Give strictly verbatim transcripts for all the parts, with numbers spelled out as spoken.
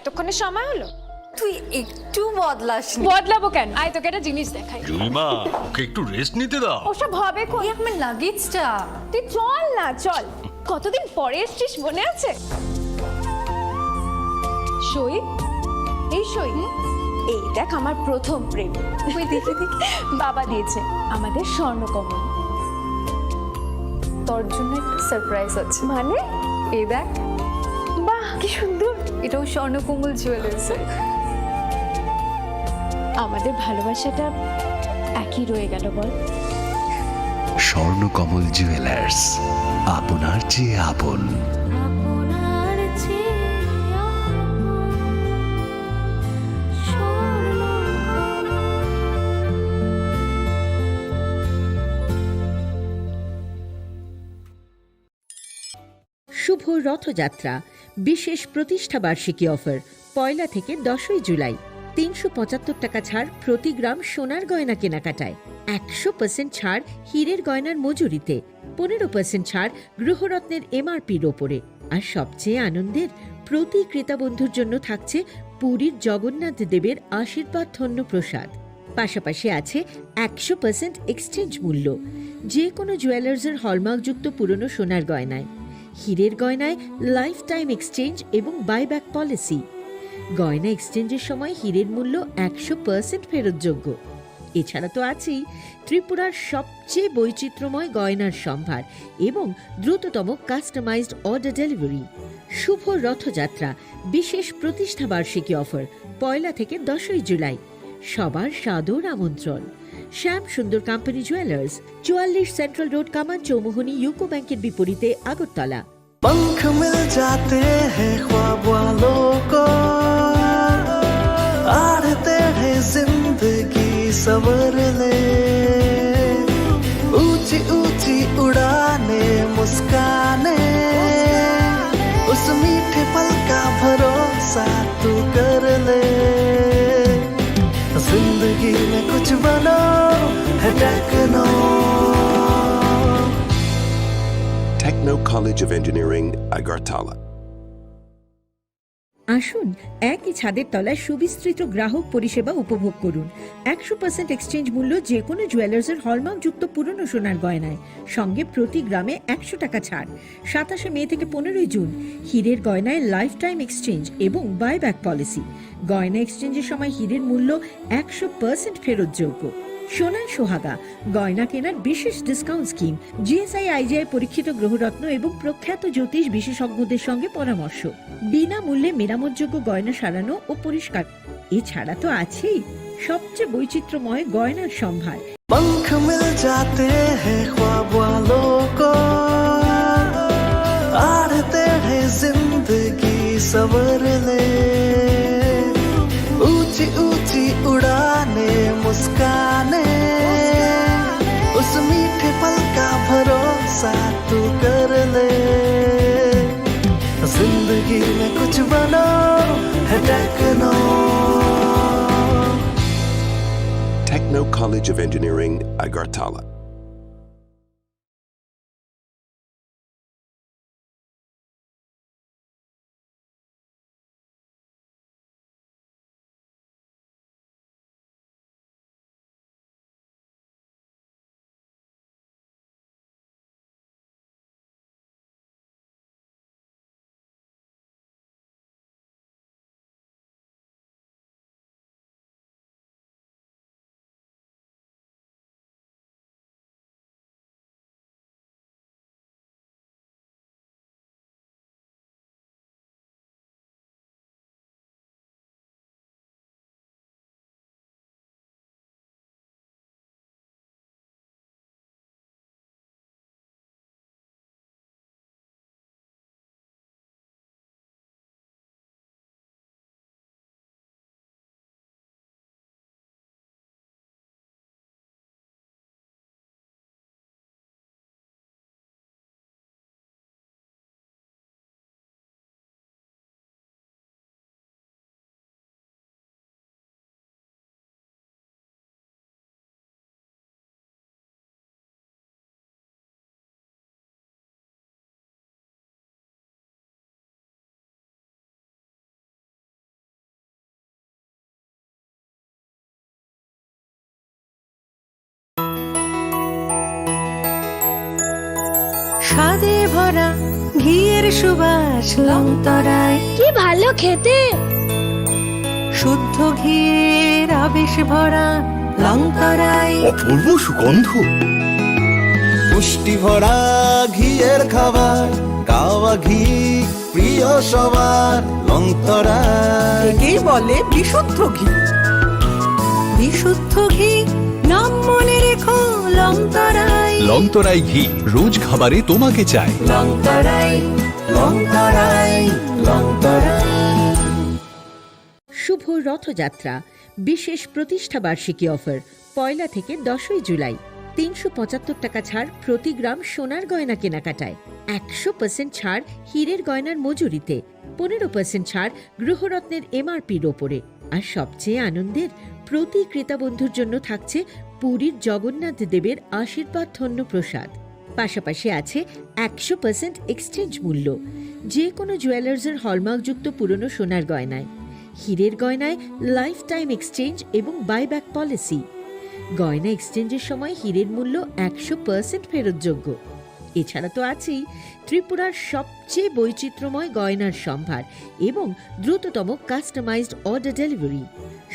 এতক্ষণে সময় হলো? তুই একটু বদলাসনি। বদলাবো কেন? আয়, তোকে একটা জিনিস দেখাই। জুইমা, ওকে একটু রেস্ট নিতে দাও। ওসব হবে কই? এই আমার লাগেজটা। তুই চল না, চল। কতদিন পরে এসছিস, মনে আছে? সই, এই সই। হুম? এই দেখ, আমার প্রথম প্রেম। ওই দেখে দেখে। বাবা দিয়েছে, আমাদের স্বর্ণকমল। তোর জন্য একটা সারপ্রাইজ আছে। মানে? এই দেখ। বাহ, কি সুন্দর। এটাও স্বর্ণকমল জুয়েলার্সের। আমাদের ভালোবাসাটা একই রয়ে গেল, বল? স্বর্ণকমল জুয়েলার্স, আপনার চেয়ে আপন। আপনার চেয়ে আপন। শুভ রথযাত্রা, বিশেষ প্রতিষ্ঠা বার্ষিকী অফার, পয়লা থেকে দশই জুলাই। তিনশো পঁচাত্তর টাকা ছাড় প্রতি গ্রাম সোনার গয়না কেনাকাটায়, একশো পার্সেন্ট ছাড় হীরের গয়নার মজুরিতে, পনেরো পার্সেন্ট ছাড় গৃহরত্নের এমআরপির ওপরে। আর সবচেয়ে আনন্দের, প্রতি ক্রেতা বন্ধুর জন্য থাকছে পুরীর জগন্নাথ দেবের আশীর্বাদ ধন্য প্রসাদ। পাশাপাশি আছে একশো পার্সেন্ট এক্সচেঞ্জ মূল্য, যে কোনো জুয়েলার্সের হলমার্কযুক্ত পুরনো সোনার গয়নায়, হীরের গয়নায় লাইফ টাইম এক্সচেঞ্জ এবং বাইব্যাক পলিসি। গয়না এক্সচেঞ্জের সময় হীরের মূল্য একশো পার্সেন্ট ফেরতযোগ্য। এছাড়া তো আছেই ত্রিপুরার সবচেয়ে বৈচিত্র্যময় গয়নার সম্ভার এবং দ্রুততম কাস্টমাইজড অর্ডার ডেলিভারি। শুভ রথযাত্রা, বিশেষ প্রতিষ্ঠা বার্ষিকী অফার, পয়লা থেকে দশই জুলাই। সবার সাদর আমন্ত্রণ। শ্যাম সুন্দর কোম্পানি জুয়েলার্স, চুয়াল্লিশ সেন্ট্রাল রোড, কামান চৌমুহনী, ইউকো ব্যাংকের বিপরীতে, আগরতলা। पंख मिल जाते हैं ख्वाब वालों को, आड़े टेढ़े जिंदगी संवर ले। ऊंची ऊंची उड़ाने, मुस्काने, उस मीठे पल का भरोसा तू कर ले। जिंदगी में कुछ बनो, है techno. Techno College of Engineering, Agartala. আসুন, একই ছাদের তলায় সুবিস্তৃত গ্রাহক পরিষেবা উপভোগ করুন। একশো পার্সেন্ট এক্সচেঞ্জ মূল্য যে কোনো জুয়েলার্সের হলমার্কযুক্ত পুরনো সোনার গয়নায়, সঙ্গে প্রতি গ্রামে একশো টাকা ছাড়। সাতাশে মে থেকে পনেরোই জুন, হীরের গয়নায় লাইফ টাইম এক্সচেঞ্জ এবং বাইব্যাক পলিসি। গয়না এক্সচেঞ্জের সময় হীরের মূল্য একশো পার্সেন্ট ফেরতযোগ্য। সোনায় সোহাগা, গয়না কেনার বিশেষ ডিসকাউন্ট স্কিম, জিএসআই আইজিআই পরীক্ষিত গ্রহরত্ন এবং প্রখ্যাত জ্যোতিষ বিশেষজ্ঞদের সঙ্গে পরামর্শ, বিনামূল্যে মেরামতযোগ্য গয়না সারানো ও পরিষ্কার। এছাড়া তো আছেই সবচেয়ে বৈচিত্র্যময় গয়নার সম্ভার। पंख मिल जाते हैं ख्वाब वालों को, आड़े टेढ़े जिंदगी संवर ले। ऊंची ऊंची उड़ाने, मुस्काने, उस मीठे पल का भरोसा तू कर ले। जिंदगी में कुछ बनो, है techno. Techno College of Engineering, Agartala. খাদে ভরা ঘিয়ের সুবাস লংতরাই। কি ভালো খেতে! শুদ্ধ ঘিয়ের আবেশ ভরা লংতরাই। অপূর্ব সুগন্ধ। পুষ্টি ভরা ঘিয়ের খাবার, গাওয়া ঘি প্রিয় সবার, লংতরাই। একেই বলে বিশুদ্ধ ঘি। বিশুদ্ধ ঘি, নাম মনে রেখো, লংতরাই। লংতরাই ঘি রোজ খাবারে তোমাকে চাই। লংতরাই, লংতরাই, লংতরাই। শুভ রথযাত্রা, বিশেষ প্রতিষ্ঠা বার্ষিকী অফার, পয়লা থেকে দশই জুলাই। তিনশো পঁচাত্তর টাকা ছাড় প্রতি গ্রাম সোনার গয়না কেনাকাটায়, একশো পার্সেন্ট ছাড় হীরের গয়নার মজুরিতে, পনেরো পার্সেন্ট ছাড় গৃহরত্নের এমআরপির ওপরে। আর সবচেয়ে আনন্দের, প্রতি ক্রেতা বন্ধুর জন্য থাকছে পুরীর জগন্নাথ দেবের আশীর্বাদ ধন্য প্রসাদ। পাশাপাশি আছে একশো পার্সেন্ট এক্সচেঞ্জ মূল্য, যে কোনো জুয়েলার্সের হলমার্কযুক্ত পুরনো সোনার গয়নায়। হীরের গয়নায় লাইফ টাইম এক্সচেঞ্জ এবং বাইব্যাক পলিসি। গয়না এক্সচেঞ্জের সময় হীরের মূল্য একশো পার্সেন্ট ফেরতযোগ্য। এছাড়া তো আছেই ত্রিপুরার সবচেয়ে বৈচিত্র্যময় গয়নার সম্ভার এবং দ্রুততম কাস্টমাইজড অর্ডার ডেলিভারি।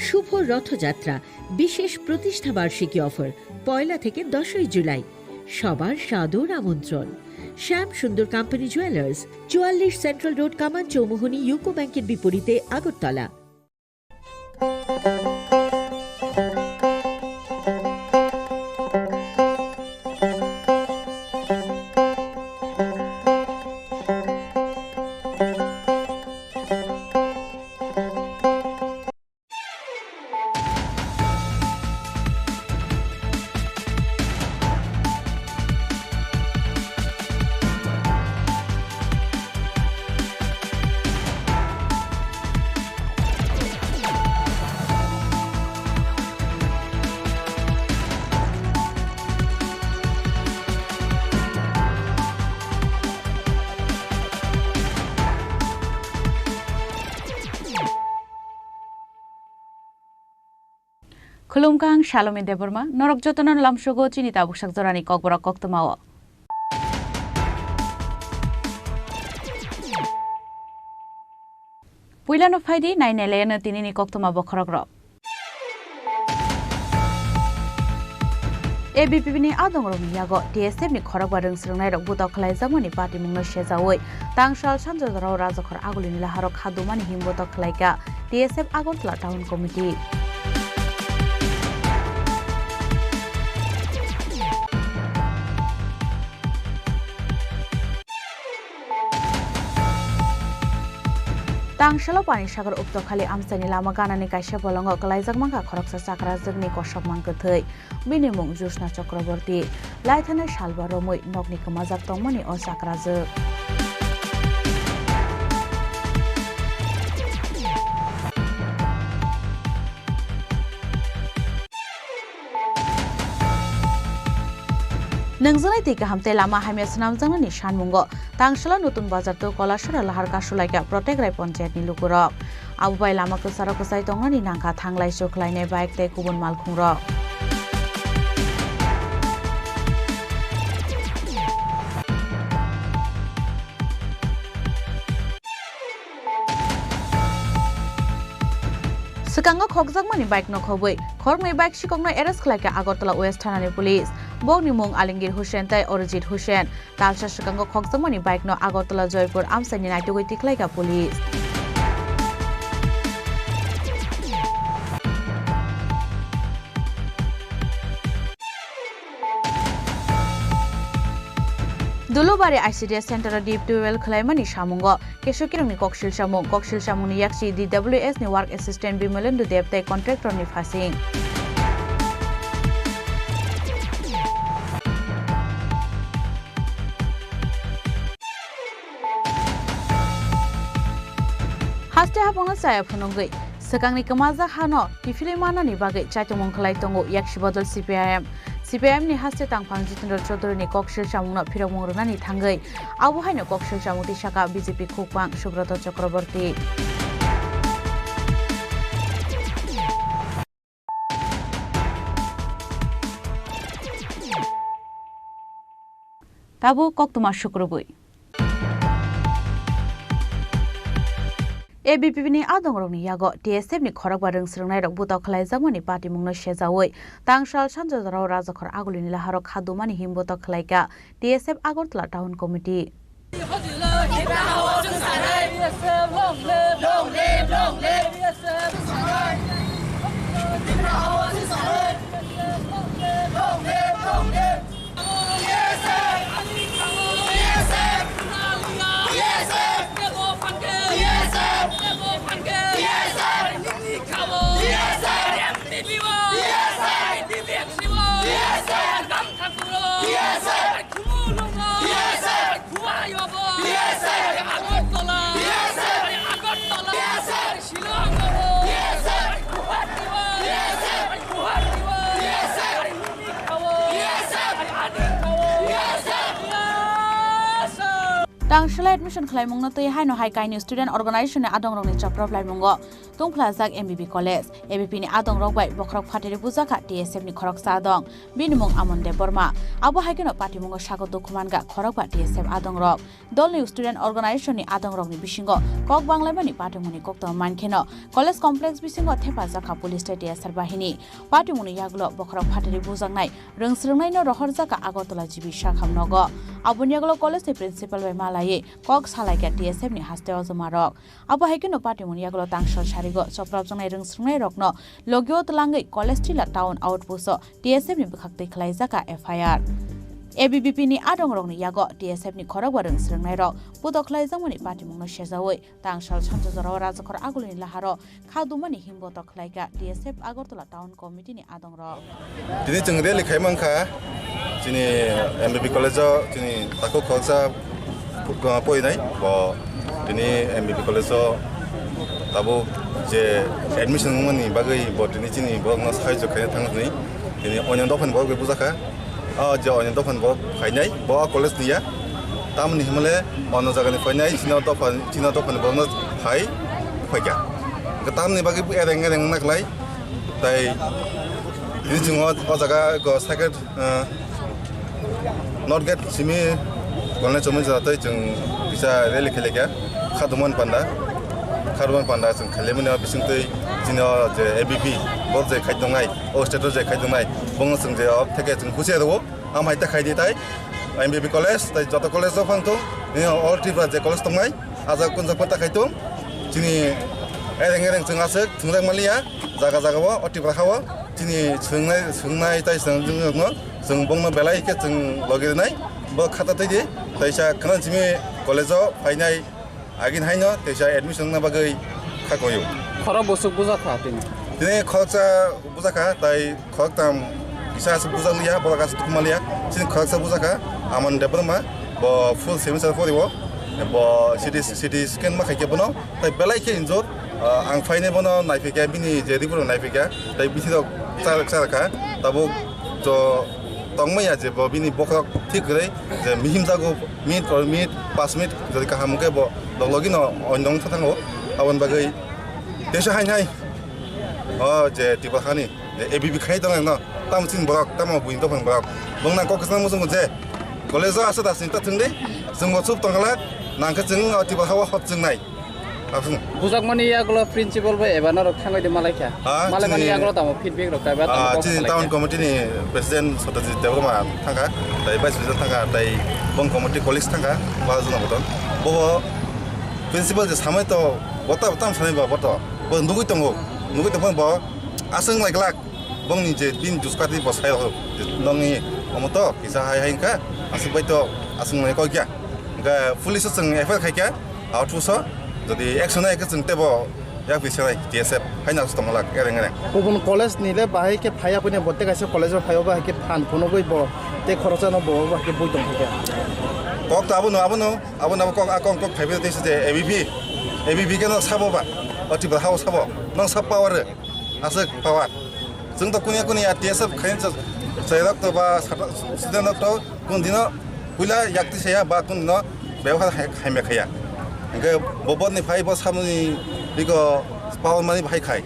শুভ রথযাত্রা, বিশেষ প্রতিষ্ঠা বার্ষিকী অফার, পয়লা থেকে দশই জুলাই। সবার সাদর আমন্ত্রণ। শ্যাম সুন্দর কোম্পানি জুয়েলার্স, চুয়াল্লিশ সেন্ট্রাল রোড, কামান চৌমুহনী, ইউকো ব্যাংকের বিপরীতে, Agartala. Khulumkha, ang Salome Debbarma, norok jotono lamsogo chini tabuksak jorani kokborok koktwmao. Puilano phaidi, nainailaino tinini koktwma bokhorokrok. A B P P ni adongrokni yago T S F ni khorokba rwngsrwngnairok butok khlaijakmani patimungno sejaui tangsal sanjorao rajakhor agulini laharok khadumani himbutok khlaikha T S F Agartala Town Committee. Tangsalo Panisagar Uptokhali amchaini lama ganani kaisa bolongo kwlaijak mankha khoroksa chakrajwkni kosokma kwthwi. Bini mung Jyotsna Chakraborty. Laithani salba romwi nokni kwmajak tongmani o chakrajwk. Nungjaknai twi kaham tei lama hamya swnamjaknani sanmungo Tangsala Nutun Bazar to Kolasora lahar kasulaikha Protek Rai Panchayatni lukurok. Abo bai lama kwcharo kwchai tongnani nangkha thanglai chukhlainai bike tei kubun malkhungrok. Swkango khokjakmani bike no khobwi khoroknwi bike sikokno arrest khlaikha Agartala West Thanani police. Bokni mung Alimgir Hussain tei Arijit Hussain. Talsa swkango khokjakmani bike no Agartala Joypur amchaini naitugwi tikhlaikha police. Dulubari I C D S center o deep tubewell khwlaimani samungo keso kirokni koksil samung, koksil samungni yaksi D W S ni work assistant Bimalendu Deb tei contractor ni phasing. Haste hapungno chaya phunugwi swkangni kwmajak hano kiphilwi manani bagwi chaitongmung khlai tongo yaksi bodol C P I M. C P I M ni haste tangphang Jitendra Chaudhary ni koksil samungno phirokmung rwnani thangwi abo haino koksil samung twi saka B J P khukpang Subroto Chakraborty. Tabuk koktwma sukrubwi. A B P ni adongrokni yago T S F ni khorokba rwng swrwngnairok butok khlaijakmani patimungno sejaui tangsal sanjajorao rajakhor agulini laharo khadumani himbutok khlaika T S F Agartala Town Committee. Tangsala admission khlaimungno twi haino hai kainwi student organization ni adongrokni chapra phlaimungo tungphlajak M B B College. A B P ni adongrok bai bokhorok phateri bujakha T S F ni khoroksa adong. Bini mung Amon Debbarma. Abo hai kheno patimungo sago dukhu manga khorokba T S F adongrok. Dolni student organization ni adongrokni bisingo kok banglaimani patimungni koktwma mankheno college complex bisingo thepajakha police tei T S R bahini. Patimungni yagulo bokhorok phateri bujaknai rwng swrwngnaino rohorjakha Agartala G B sakham nogo. Aboni yagulo college ni principal bai malaiwi kok salaikha T S F ni haste ojomarok. Abo hai kheno patimungni yagulo tangsal sarigo choprapjaknai rwng swrwngnairokno logio twlangwi college tila town outpost o T S F ni bwkhak twi khlaijakha F I R. A B V P ni adongrokni yago T S F ni khorokba rwng swrwngnairok putok khlaijakmani patimungno sejaui tangsal sanjajorao rajakhor agulini laharo khadumani himbotok khlaikha T S F Agartala Town Committee ni adongrok. Tini chwng rally khai mankha chini M B B college o chini takhuk khoroksa porinai bo tini M B B college o tabuk je admission wngmani bagwi bo tini chini borokno sahajyo khaina thang hwnwi tini onyo dophani borok bai bujakha. O je onyo dophani borok phainai bo college ni ya tamni hwnmale ono jagani phainai chini dopha chini dophani borokno phai phaikha. Tamni bagwi ereng ereng wngna klai. Tai tini chwng o, o jaga go second, eh, North Gate simi golnai chomui jora tei chwng kisa rally khailai kha. Khadumani panda, khadumani panda chwng khailai mani bising twi chini o je A B P bo je khai tongnai, o state o je khai tongnai, bongno chwng je o theke chwng husiya rwo. Am hai ta khai di tai M B B college tai joto college o phang thung, nini all Tripura je college tongnai. Ajak kunjak pata khai tung. Chini ereng ereng chwng aswk thwngjak manliya. Jaga jaga o, o Tripura ha o. Chini swngnai, swngnai tai swngjwkno chwng bongno belai khe chwng logi rwnai. Bo khata twi di. Taisa khna chimi college o phainai agin haino taisa admission wngna bagwi kha koyo. Khorok bwswk bujakha tini? Tini khoroksa bujakha tai khoroktham kisa aswk bujakliya, borok aswk tukumalia. Chini khoroksa bujakha Aman Debbarma, bo full semester poriwo. Bo C T, C T scan ma khaikhe bono, tai belai khe injure. Ah, ang phainai bono naiphikha, bini je report naiphikha, tai bithi rok char-, charkha. Tabuk to tongmaya je bo bini bokhorok thik kwrwi, je mihim jago minute or minute, pash minute, jodi kaham hwnkhe bo loglogino oinong thango. Aboni bagwi teisa hain hai. O je Tripura hani, je A B V khai tong no, tamo chini borok, tamo buini dophani borok. Bong nang kok kwchang muchung je, college o aswk da sini ta thwng de, chwng bo chup tong khala, nang khe chwng o Tripura ha o hot chwng nai. Absung. Bujakmani yagulo principal bai eba norok thangwi de malai kha. Ah, malai mani chini, yagulo tamo feedback rok kaiba tamo ah, kok chini salai town kha. Committee ni president Satyajit Debbarma thangkha, tai vice president thangkha, tai bong committee colleagues thangkha, ba jona boton. Bo principal je samai to, bota bota samai ba boto. Bo nugui tongo, nugui tongphano bo aswng lai glak. Bongni je bini juskati bo sai rok, nongni omo to kisa hai hai wngkha, aswk bai to aswk nai kok ya. Hwnkhe police o chwng F I R khai kha, outpost o, jodi action nai khe chwng tebo yak bi senai T S F haino aswk tongma lak ereng ereng. Kubun college ni le bahai khe phaiya, buini bo tei kaisa college o phaiya, bahai khe phan phunugui bo tei khoroksa no bo bahai khe bui tong kha. Kok to abono, abono, abono abo kok, a kok, kok phaibai tei se je A B V, A B V khe no sabo ba, o Tripura ha o sabo, nong sab power rw. Aswk power. Chwng to kunia kunia T S F khain chwng, chwng rok to ba sata-, student rok to kun dino puila yakti saya ba kun dino bebohar hai-, haimya khaya. Hwnkhe bo bodni phai bo samni biko power mani bahai khai.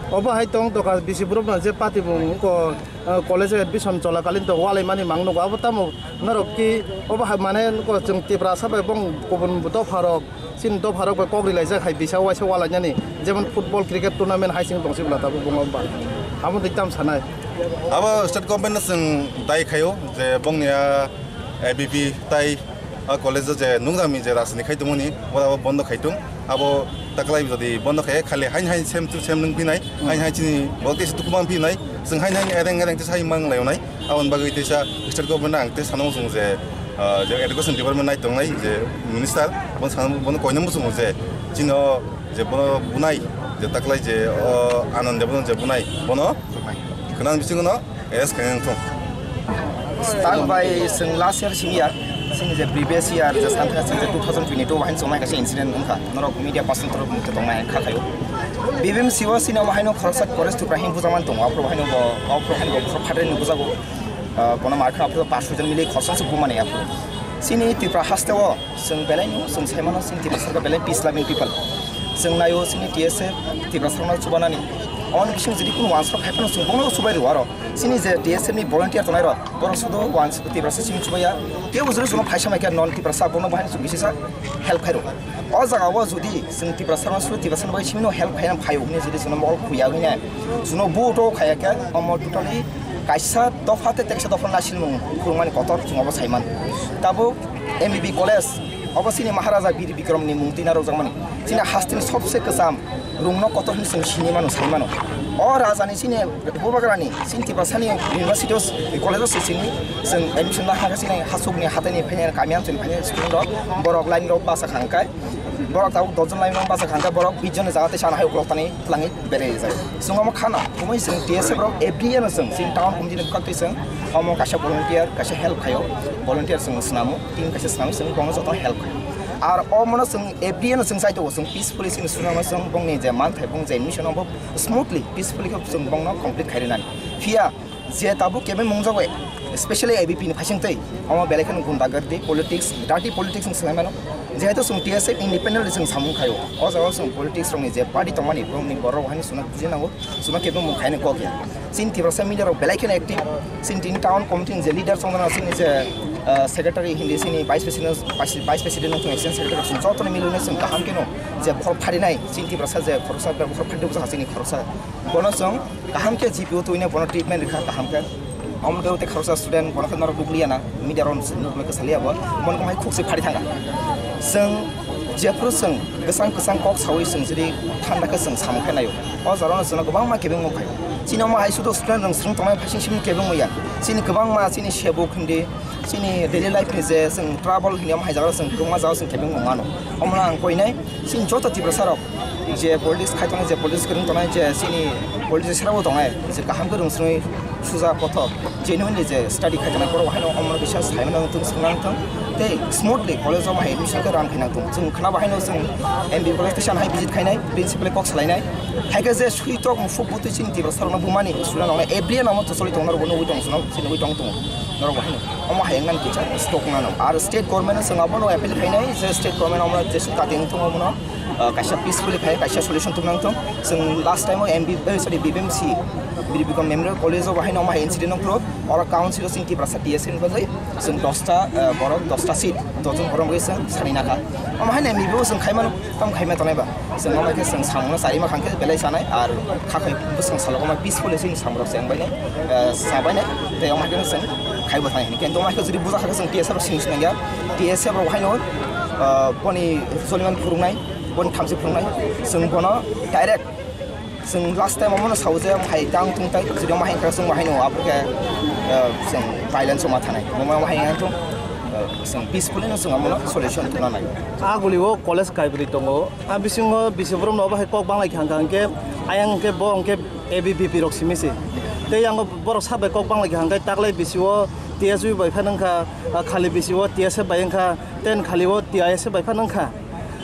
Obo hai tong doka bisi borok no je pati bo wngko, eh, college o admission cholakalin to walai mani mang nugo abo tamo norok ki obo hai mane wngko chwng Tiprasa bai bong kubun dopha rok chini dopha rok bai kok ri laijak hai bisa waisa walai nani jemon football cricket tournament hai sing tong sibla tabuk bung abo ba abo twi tam sanai. Abo state government no chwng dai khaio je bongni a A B P tai a college o je nukjakmani je rajniti khai tongmani, abo bondo khai tong. Abo taklai jodi bondo khai khali hain hain sem tu sem nung pinai, hain hain chini bo tesa tuku bang pinai, chwng hain hain ereng ereng tesa hai mang lai nai. Aboni bagwi tesa state government ang tesa no chwng je, ah, je education department nai tongnai je minister, bono sana bono koinamo chwng je chino je bono bunai je taklai je o Anand Debbarma je bunai bono khwnang bisingo no arrest khaina wngthung. Start by chwng last year simi ya, chini je previous year je santhra chwng je two thousand twenty-two wahin chongnai kaisa incident wngkha, norok media person torok mukte tongnai kha khayo. B B M C o sini wahaino khoroksa Paresh Tripura hin bujaman tongo, aphuru wahaino bo, aphuru wahaino bo khorok phadre ni bujago. Ah, bono mar kha aphuru pash jon mili khoroksa se bumani aphuru. Chini Tripura haste o chwng belai no chwng sai mano chini Tripura sarkar belai peace loving people. Chwng naio chini T S F Tripura sarkar no chubanani. Oni bising jodi kunu wansok hai phano chwng bono chubai rw aro. Chini je T S F ni volunteer tongnai rok, borok sudo wans Tiprasa simi chubaya. Tei bo jodi chwngno phaisa mai khe non Tiprasa bono bahai chwng bisisa help khairo. O jaga o jodi chwng Tiprasa no sudo Tiprasa no bai simi no help khaina phaio hwnwi jodi chwngno mol khuya hwnwi nai. Chwngno vote o khaya khe omo totally kaisa dopha tei teksa dopha nasilmung phurungmani kotor chwng obo saiman. Tabuk M B B college obo chini Maharaja Bir Bikram ni mung twi narwkjakmani. Chini hasteni sobse kwcham rungno kotor hwnwi chwng sini mano, sai mano. O raja ni chini bubagra ni chini Tiprasa ni university o, college o se chini chwng admission na haka chini hasuk ni hatai ni phainai kami ang chini phainai student rok borok line rok basa khang kai. Borok tabuk dos jon line rok basa khang kai borok bis jon ni jaga tei sana hai ukulok tani twlangwi berai rijak. Chwng omo khana, omo chwng T S F rok every year no chwng chini town committee ni bwkhak twi chwng omo kaisa volunteer, kaisa help khaio, volunteer chwng swnamo, team kaisa swnamo, chwng bono joto help khaio. Ar omono chwng every year no chwng chai tongo, chwng peacefully chini swnamo chwng bongni je manthai, bong je mission obo smoothly, peacefully khe chwng bongno complete khai rinani. Phiya je tabuk kebeng mungjago, especially A B P ni phaising tei, omo belai kheno gunda gardi politics, dirty politics wng swlai mano. Jehetu chwng T S F independently chwng samung khaio. O jaga chwng politics rokni je party tongmani, borokni borok haino chwngno bujinango, chwngno kebeng mung khaina kok ya. Chini Tiprasa media rok belai kheno active. Chini tini town committee ni je leader chwng jana chini je, ah, secretary hindi chini vice president, vice, vice president wng thung, assistant secretary rok chwng jotono milwino chwng kaham kheno je khor pharinai, chini Tiprasa je khoroksa, khor phari bujak chini khoroksa. Bono chwng kaham khe G P O twi no bono treatment rikha kaham khe. Omo khe tei khoroksa student bono khe norok nukliya na, media rok nukle khe saliya bo, bono khe hai khuk se phari thangkha. Chwng jephuru chwng kwchang kwchang kok sawi chwng jodi thanda khe chwng samung khe naio. O jora no chwngno kwbangma kebengmung phaio. Chini omo hai sudo student rok swrwng tongnai phaising simi kebengmung ya. Chini kwbangma chini sebuk hindi, chini daily life ni je chwng trouble hindi omo hai jaga chwng kwbangma jaga chwng kebengmung mano. Omo no ang koinai chini joto Tiprasa rok je politics khai tongnai, je politics kwrwng tongnai, je chini politics serabo tongnai, je kaham khe rwngsrwngwi suja kothok genuinely je study khai tongnai borok haino omo no kisa sai mano wngthung, swngna wngthung tei smoothly college o hai admission khe run khaina wngthung. Chwng khna bo haino chwng M B college tei sana hai visit khainai, principal kok salainai. Hai khe je switok musuk butwi chini Tiprasa rokno bumani student rokno every year omo choli tong norok bo nugwi tong, chini nugwi tong tongo norok bo haino. Omo hai wngmani kisa stock nano. Ar state government no chwng abono appeal khainai je state government omo je kating wngthung omono, ah, kaisa peacefully khai kaisa solution tubunang thung. Chwng last time o M B, eh, sorry, B B M C, Bir Bikram Memorial College o bahai no omo hai incident wngphuru oro council o chwng Tiprasa T S F ni bagwi chwng dosta, ah, borok dosta seat, dojon borok bagwi chwng sani nakha. Omo hai no M B bo chwng khaimano, tamo khaima tongnai ba. Chwng omo khe chwng samungno charima khang khe belai sanai, ar khakhai bwswng salo omo peacefully chini samrok chengbainai, ah, chabainai, tei omo hai khe chwng khaibo thani hini. Kintu omo hai khe jodi bujakha khe chwng T S F rok sini sinai ya, T S F rok haino, ah, boni soliman phurungnai, boni thamchi phurungnai, chwng bono direct, chwng last time omono sao je hai tang tung tai, jodi omo hai wngkha chwng bo haino abo khe, ah, chwng violence ma thanai. Omo hai wngkha chwng, ah, chwng peacefully no chwng omono solution tubuna nai. A guli o college kaibri tongo, a bisingo bisi borok no obo hai kok banglai kha hwnkha hwnkhe ayang hwnkhe bo hwnkhe A B V P rok simi se. Tei yango borok sak bai kok banglai kha hwnkhe taklai bisi o T S U bai phano wngkha, ah, khali bisi o T S F bai wngkha, ten khali o T I S F bai phano wngkha.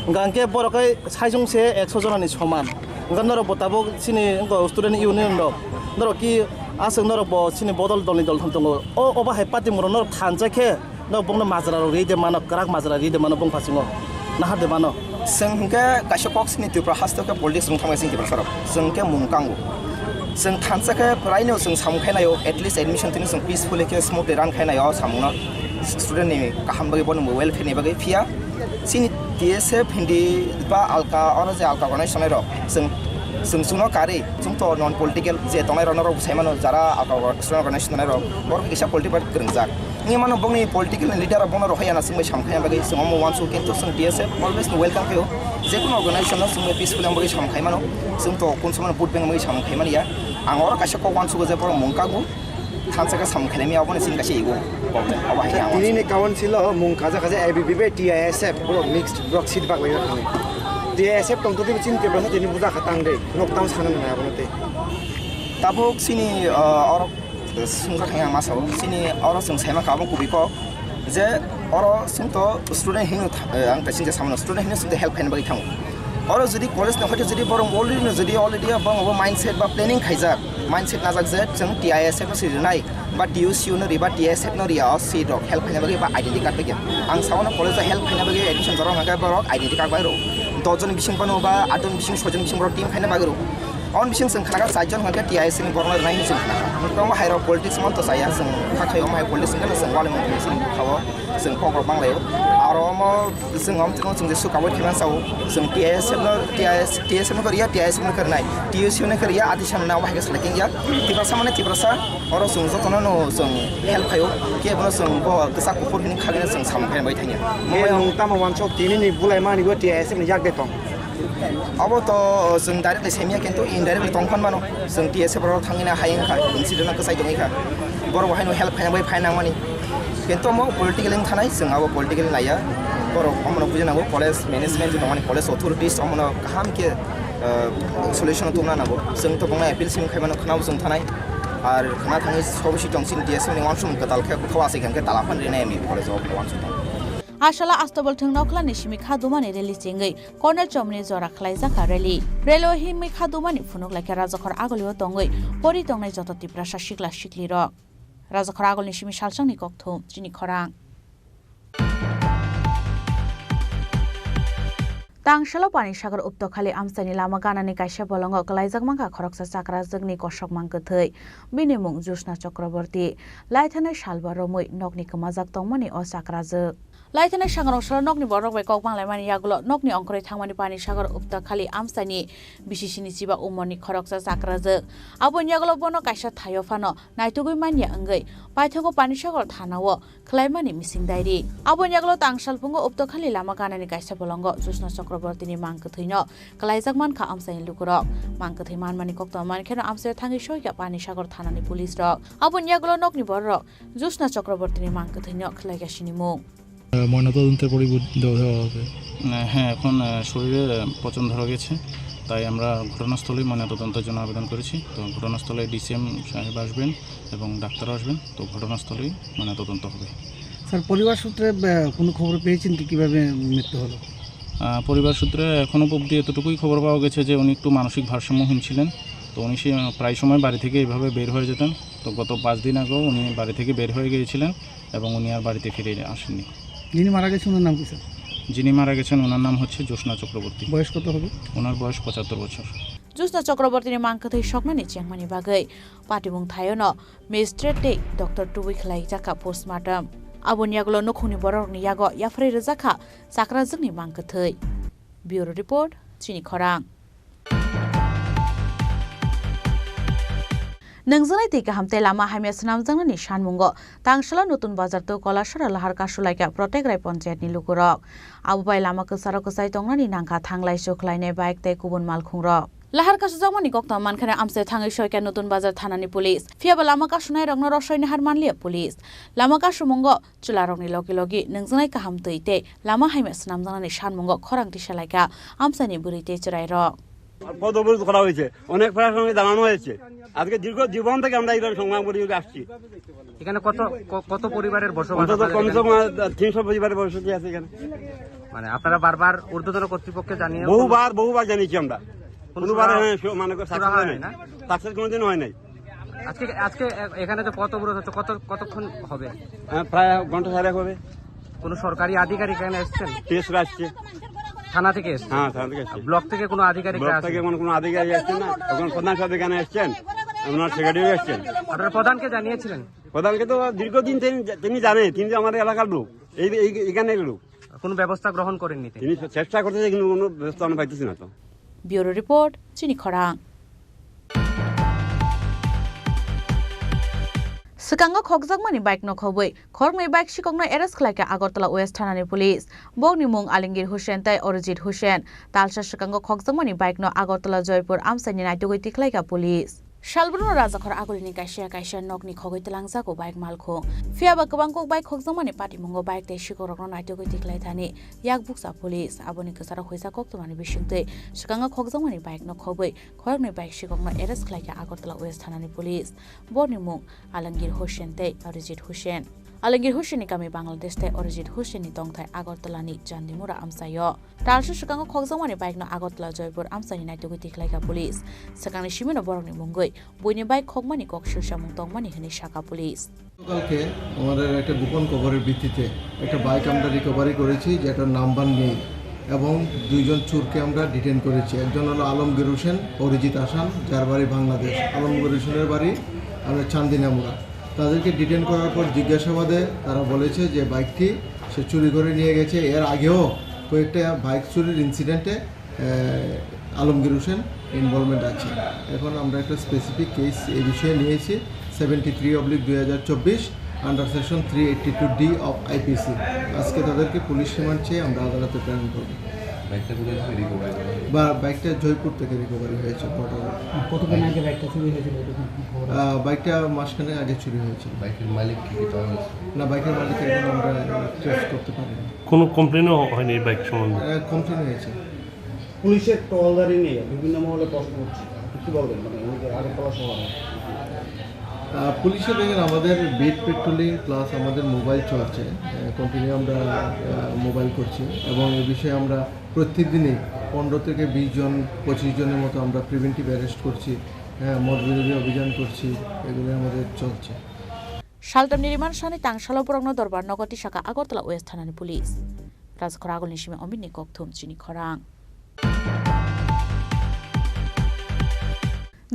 Hwnkha hwnkhe borok hai saichung se ekso jona ni soman. Hwnkha norok bo tabuk chini wngkha student union rok. Norok ki aswk norok bo chini bodol dol ni dol thang tongo. O, obo hai party moro norok thansa khe norok bongno majra rok ri de mano, kwrak majra ri de mano bong phasingo. Nahar de mano. Chwng hwnkhe kaisa kok sini Tripura haste khe politics rwng thangbai chwng Tiprasa rok. Chwng khe mung kango. Chwng thansa khe prai no chwng samung khainai o, at least admission tini chwng peacefully khe smoothly run khainai o samung no. Student ni kaham bagwi, bono welfare ni bagwi phiya. Chini T S F hindi ba alka, oro je alka organization rok chwng, chwng chwngno karwi, chwng to non political je tongnai rok norok bwsai mano, jara alka orga-, student organization tongnai rok, borok kisa political kwrwngjak. Wngwi mano bongni political leader rok bono rohorya na chwngbai samung khaina bagwi chwng omo uansuk, kintu chwng T S F always welcome khaio. Jekunu organization no chwngbai peaceful wngwi samung khai mano. Chwng to kun samano vote bank wngwi samung khai manya. Ang oro kaisa kok uansugo je borok mung kago. Thansa khe samung khainai maya, obono chini kaisa ego problem. Obo hai ang tini ni council o mung kaja kaja A B P B T I S F borok mixed borok seat bak lai thani. T I S F tong todi chini Tiprasa tini buja kha tang de. Nok tang sana nang abono te. Tabuk chini, ah, oro sungja thang ang masa o. Chini oro chwng saima kha obo kubi kok. Je oro chwng to student hino tha-, eh, ang ta chini samano student hino chwng to help khaina bagwi thango. Oro jodi college no hoite jodi borok already no jodi already borok bo mindset ba planning khaijak, mindset najak je chwng T I S F no si rinai ba T U C no ri ba T S F no ri o seat rok help khaina bagwi ba identity card bagwi. Ang sao no college o help khaina bagwi admission jorok hwnkhe borok identity card bai rw. Dos jon bising phano ba aat jon bising soi jon bising borok team khaina bagwi rw. Aboni bising chwng khna kha char jon hwnkhe T I S F ni borok no rinai hinwi chwng khna kha. Tongo hai rok politics man to chaya chwng kha khai omo hai politics hwnkhe chwng wali mung chwng kha o. Chwng kok rok bang lai o. Aro omo chwng om chwng chwng jesu kabui thaiman sao. Chwng T I S F no, T I S, T I S F no kariya, T I S F no karinai. T U C no kariya, ati san na bahai salai kengya. Tiprasa mane Tiprasa, oro chwng joto no no chwng help khaio. Kebo no chwng bo kisa kuphur hini khagene chwng samung khe bai thangya. Ye nung tamo wansok tini ni bulai mani bo T I S F ni yak de tong. Abo to chwng directly semya kintu indirectly tong phan mano. Chwng T S F rok thangina hai wngkha, incident no kwchai tongwi kha. Borok bo haino help khaina bai phai nangmani. Kintu omo political wng thanai, chwng abo political naiya. Borok omono buji nango, college management tongmani, college authorities omono kaham khe, ah, solution tubna nango. Chwng to bongna appeal sim khaimano khwnabo chwng thanai. Ar khwna thangwi sobo si tong chini T S F ni wansukmung kwtal khe, kho aswk hwnkhe tala phan rinai ami college o wansukmung. Asala Astobol thwngna okhlani simi kha dumani rally chengwi Colonel Chomni jora khlaijak kha rally. Rally o himwi kha dumani phunuk laikha Rajakhor agulio tongwi pori tongnai joto Tiprasa sikla sikli rok. Rajakhor agulni simi salsongni kokthum chini khorang. Tangsalo Panisagar Uptokhali amchaini lama ganani kaisa bolongo kwlaijak mankha khoroksa chakrajwkni kosokmang kwthwi. Bini mung Jyotsna Chakraborty. Laithanai salba romwi nokni kwmajak tongmani o chakrajwk. Laithanai sangrong salo nokni borok bai kok banglaimani yagulo nokni ongkhorwi thangmani Panisagar Uptokhali amchaini B C C ni chiba umorni khoroksa chakrajwk. Aboni yagulo bono kaisa thaio phano naitugwi manya wngwi paithago Panisagar thanao khlaimani mising diary. Aboni yagulo tangsalphungo Uptokhali lama ganani kaisa bolongo Jyotsna Chakrabortyni mang kwthwino kwlaijak mankha amchaini lukurok. Mang kwthwi manmani koktwma mankheno amchaio thangwi soikha Panisagar thanani police rok. Aboni yagulo nokni bororok Jyotsna Chakrabortyni mang kwthwino khlaikha sinimung. আহ, ময়নাতদন্তের পরে বুঝ-, দেওয়া হবে। আহ, হ্যাঁ, এখন, আহ, শরীরে, আহ, পচন ধরা গেছে, তাই আমরা ঘটনাস্থলেই ময়নাতদন্তের জন্য আবেদন করেছি। তো ঘটনাস্থলে ডিসিএম সাহেব আসবেন এবং ডাক্তারও আসবেন, তো ঘটনাস্থলেই ময়নাতদন্ত হবে। স্যার, পরিবার সূত্রে, আহ, কোনো খবর পেয়েছেন কি কিভাবে মৃত্যু হলো? আহ, পরিবার সূত্রে এখনও অবধি এতটুকুই খবর পাওয়া গেছে যে উনি একটু মানসিক ভারসাম্যহীন ছিলেন। তো উনি সে, প্রায় সময় বাড়ি থেকে এইভাবে বের হয়ে যেতেন। তো গত পাঁচ দিন আগেও উনি বাড়ি থেকে বের হয়ে গিয়েছিলেন। এবং উনি আর বাড়িতে ফিরে আসেননি। যিনি মারা গেছেন, ওনার নাম কি, স্যার? যিনি মারা গেছেন, ওনার নাম হচ্ছে জ্যোৎস্না চক্রবর্তী। বয়স কত হবে? ওনার বয়স পঁচাত্তর বছর। Jyotsna Chakrabortyni mang kwthwi soknani chengmani bagwi patimung thaiono magistrate tei doctor tubui khlaijakha postmortem. Aboni yagulo nukhungni bororokni yago yapharwi rwjakha chakrajwkni mang kwthwi. Bureau Report, Chini Khorang. Nungjaknai twi kaham tei lama hamya swnamjaknani sanmungo Tangsala Nutun Bazar tei Kolasora lahar kasulaikha Protek Rai Panchayatni lukurok. Abo bai lama kwcharo kwchai tongnani nangkha thanglai sukhlainai bike tei kubun malkhungrok. Lahar kasujakmani koktwma mankheno amchaio thangwi soikha Nutun Bazar thanani police. Phiyaba lama kasunairokno rosoi nahar manliya police. Lama kasumungo chwlarokni logi logi nungjaknai kaham twi tei lama hamya swnamjaknani sanmungo khorang tisalaikha amchaini bwrwi tei chwrairok. পথ অবরোধ করা হয়েছে, অনেক প্রশাসনকে জানানো হয়েছে। আজকে দীর্ঘ জীবন থেকে আমরা এইভাবে সংগ্রাম করে করে আসছি। এখানে কত, ক-, কত পরিবারের বসবাস অন্তত আপনাদের কমসে এখানে? কম আর তিনশো পরিবারের বসতি আছে এখানে। মানে আপনারা বারবার ঊর্ধ্বতন কর্তৃপক্ষকে জানিয়ে বহুবার, বহুবার জানিয়েছি আমরা। কোনো কোনোবার সুরা-, হ্যাঁ, সু-, মানে সুরা সাকসেস হয় হয়নি। না? সাকসেস কোনোদিনও হয় নাই। আজকে, আজকে এ-, এখানে যে পথ অবরোধ হচ্ছে, কত, কতক্ষণ হবে? হ্যাঁ, প্রায় ঘন্টা সাড়ে হবে। কোনো সরকারি আধিকারিক এখানে এসেছেন? টিএসরা আসছে। থানা থেকে এসছেন? হ্যাঁ, থানা থেকে এসছি। ব্লক থেকে কোনো আধিকারিক ব্লক আছে? থেকে কোনো, কোনো আধিকারিক এসছেন না, এখন প্রধান সাহেব এখানে এসছেন, ওনার সেক্রেটারি এসছেন। আপনারা প্রধানকে জানিয়েছিলেন? প্রধানকে তো দীর্ঘদিন তিনি, তিনি জানেন, তিনি তো আমাদের এলাকার লোক, এই, এই, এখানের লোক। কোনো ব্যবস্থা গ্রহণ করেননি তিনি? তিনি চেষ্টা করতেছে, কিন্তু কোনো ব্যবস্থা আমরা পাইতেছি না তো। Bureau report, Chini Khorang. Swkango khokjakmani bike no khobwi khoroknwi bike sikokno arrest khlaikha Agartala West Thanani police. Bokni mung Alengir Hussain tei Arijit Hussain. Talsa swkango khokjakmani bike no Agartala Joypur amchaini naitugwi tikhlaikha police. Salbruno Rajakhor agulini kaisa kaisa nokni khogwi twlangjago bike malkhung. Phiyaba kwbang kok bike khokjakmani patimungo bike tei sikokrokno naitugwi tikhlai thani yak bukcha police. Aboni kwcharo huijak koktwmani bisingtwi swkango khokjakmani bike no khobwi khoroknwi bike sikokno arrest khlaikha Agartala West Thanani police. Borni mung Alengir Hussain tei Arijit Hussain. Alengir Hussainni kami Bangladesh tei Arijit Hussainni tongthai Agartalani Chandimura amchaio. Talsa swkango khokjakmani bike no Agartala Joypur amchaini naitugwi tikhlaikha police. Swkangni simino borokni mungwi buini bike khokmani kok silsamung tongmani hwnwi sakha police. গতকালকে আমাদের একটা গোপন খবরের ভিত্তিতে একটা বাইক আমরা রিকভারি করেছি, যেটার নাম্বার নেই, এবং দুইজন চোরকে আমরা ডিটেইন করেছি। একজন হলো আলমগীর হোসেন, অরিজিৎ আসান, যার বাড়ি বাংলাদেশ। আলমগীর হোসেনের বাড়ি আমরা চান্দিনামুড়া। তাদেরকে ডিটেইন করার পর জিজ্ঞাসাবাদে তারা বলেছে যে বাইকটি সে চুরি করে নিয়ে গেছে। এর আগেও কয়েকটা বাইক চুরির ইনসিডেন্টে আহ, আলমগীর হোসেন ইনভলভমেন্ট আছে। এখন আমরা একটা স্পেসিফিক কেস এই বিষয়ে নিয়েছি, সেভেন্টি থ্রি অবলিক দুই হাজার চব্বিশ, under section three eighty two D of IPC. আজকে তাদেরকে পুলিশ রিমান্ড চেয়ে আমরা আদালতে প্রেরণ করব। বাইকটা কোথা থেকে রিকভারি করা হয়েছে? বা বাইকটা জয়পুর থেকে রিকভারি হয়েছে, বর্ডার। কতদিন আগে বাইকটা চুরি হয়েছিল, এটা কি খবর আছে? আহ, বাইকটা মাসখানেক আগে চুরি হয়েছিল। বাইকের মালিক কি কি পাওয়া গেছে? না, বাইকের মালিক এখন আমরা ট্রেস করতে পারিনি। কোনো কমপ্লেনও হয়নি এই বাইক সম্বন্ধে? আহ, কমপ্লেন হয়েছে। পুলিশের টহলদারি নিয়ে বিভিন্ন মহলে প্রশ্ন উঠছে, আপনি কি বলবেন? মানে, এই যে আগরতলা শহরে। আহ, পুলিশের, দেখেন, আমাদের বিট পেট্রোলিং প্লাস আমাদের মোবাইল চলছে, আহ, কন্টিনিউ আমরা, আহ, মোবাইল করছি এবং এই বিষয়ে আমরা প্রত্যেক দিনই পনেরো থেকে বিশ জন, পঁচিশ জনের মতো আমরা প্রিভেন্টিভ অ্যারেস্ট করছি, হ্যাঁ, মদ বিরোধী অভিযান করছি, এগুলো আমাদের চলছে। Saltamni rimansani tangsalo borokno dorbar nogo tisaka Agartala West Thanani police. Rajakhor agulni simi Omitni kokthum Chini Khorang.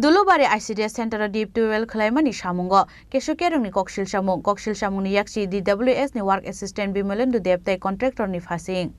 Dulubari I C D S Center o deep tubewell khwlaimani samungo kesu kerongni koksil samung, koksil samungni yaksi D W S ni work assistant Bimalendu Deb tei contractor ni phasing.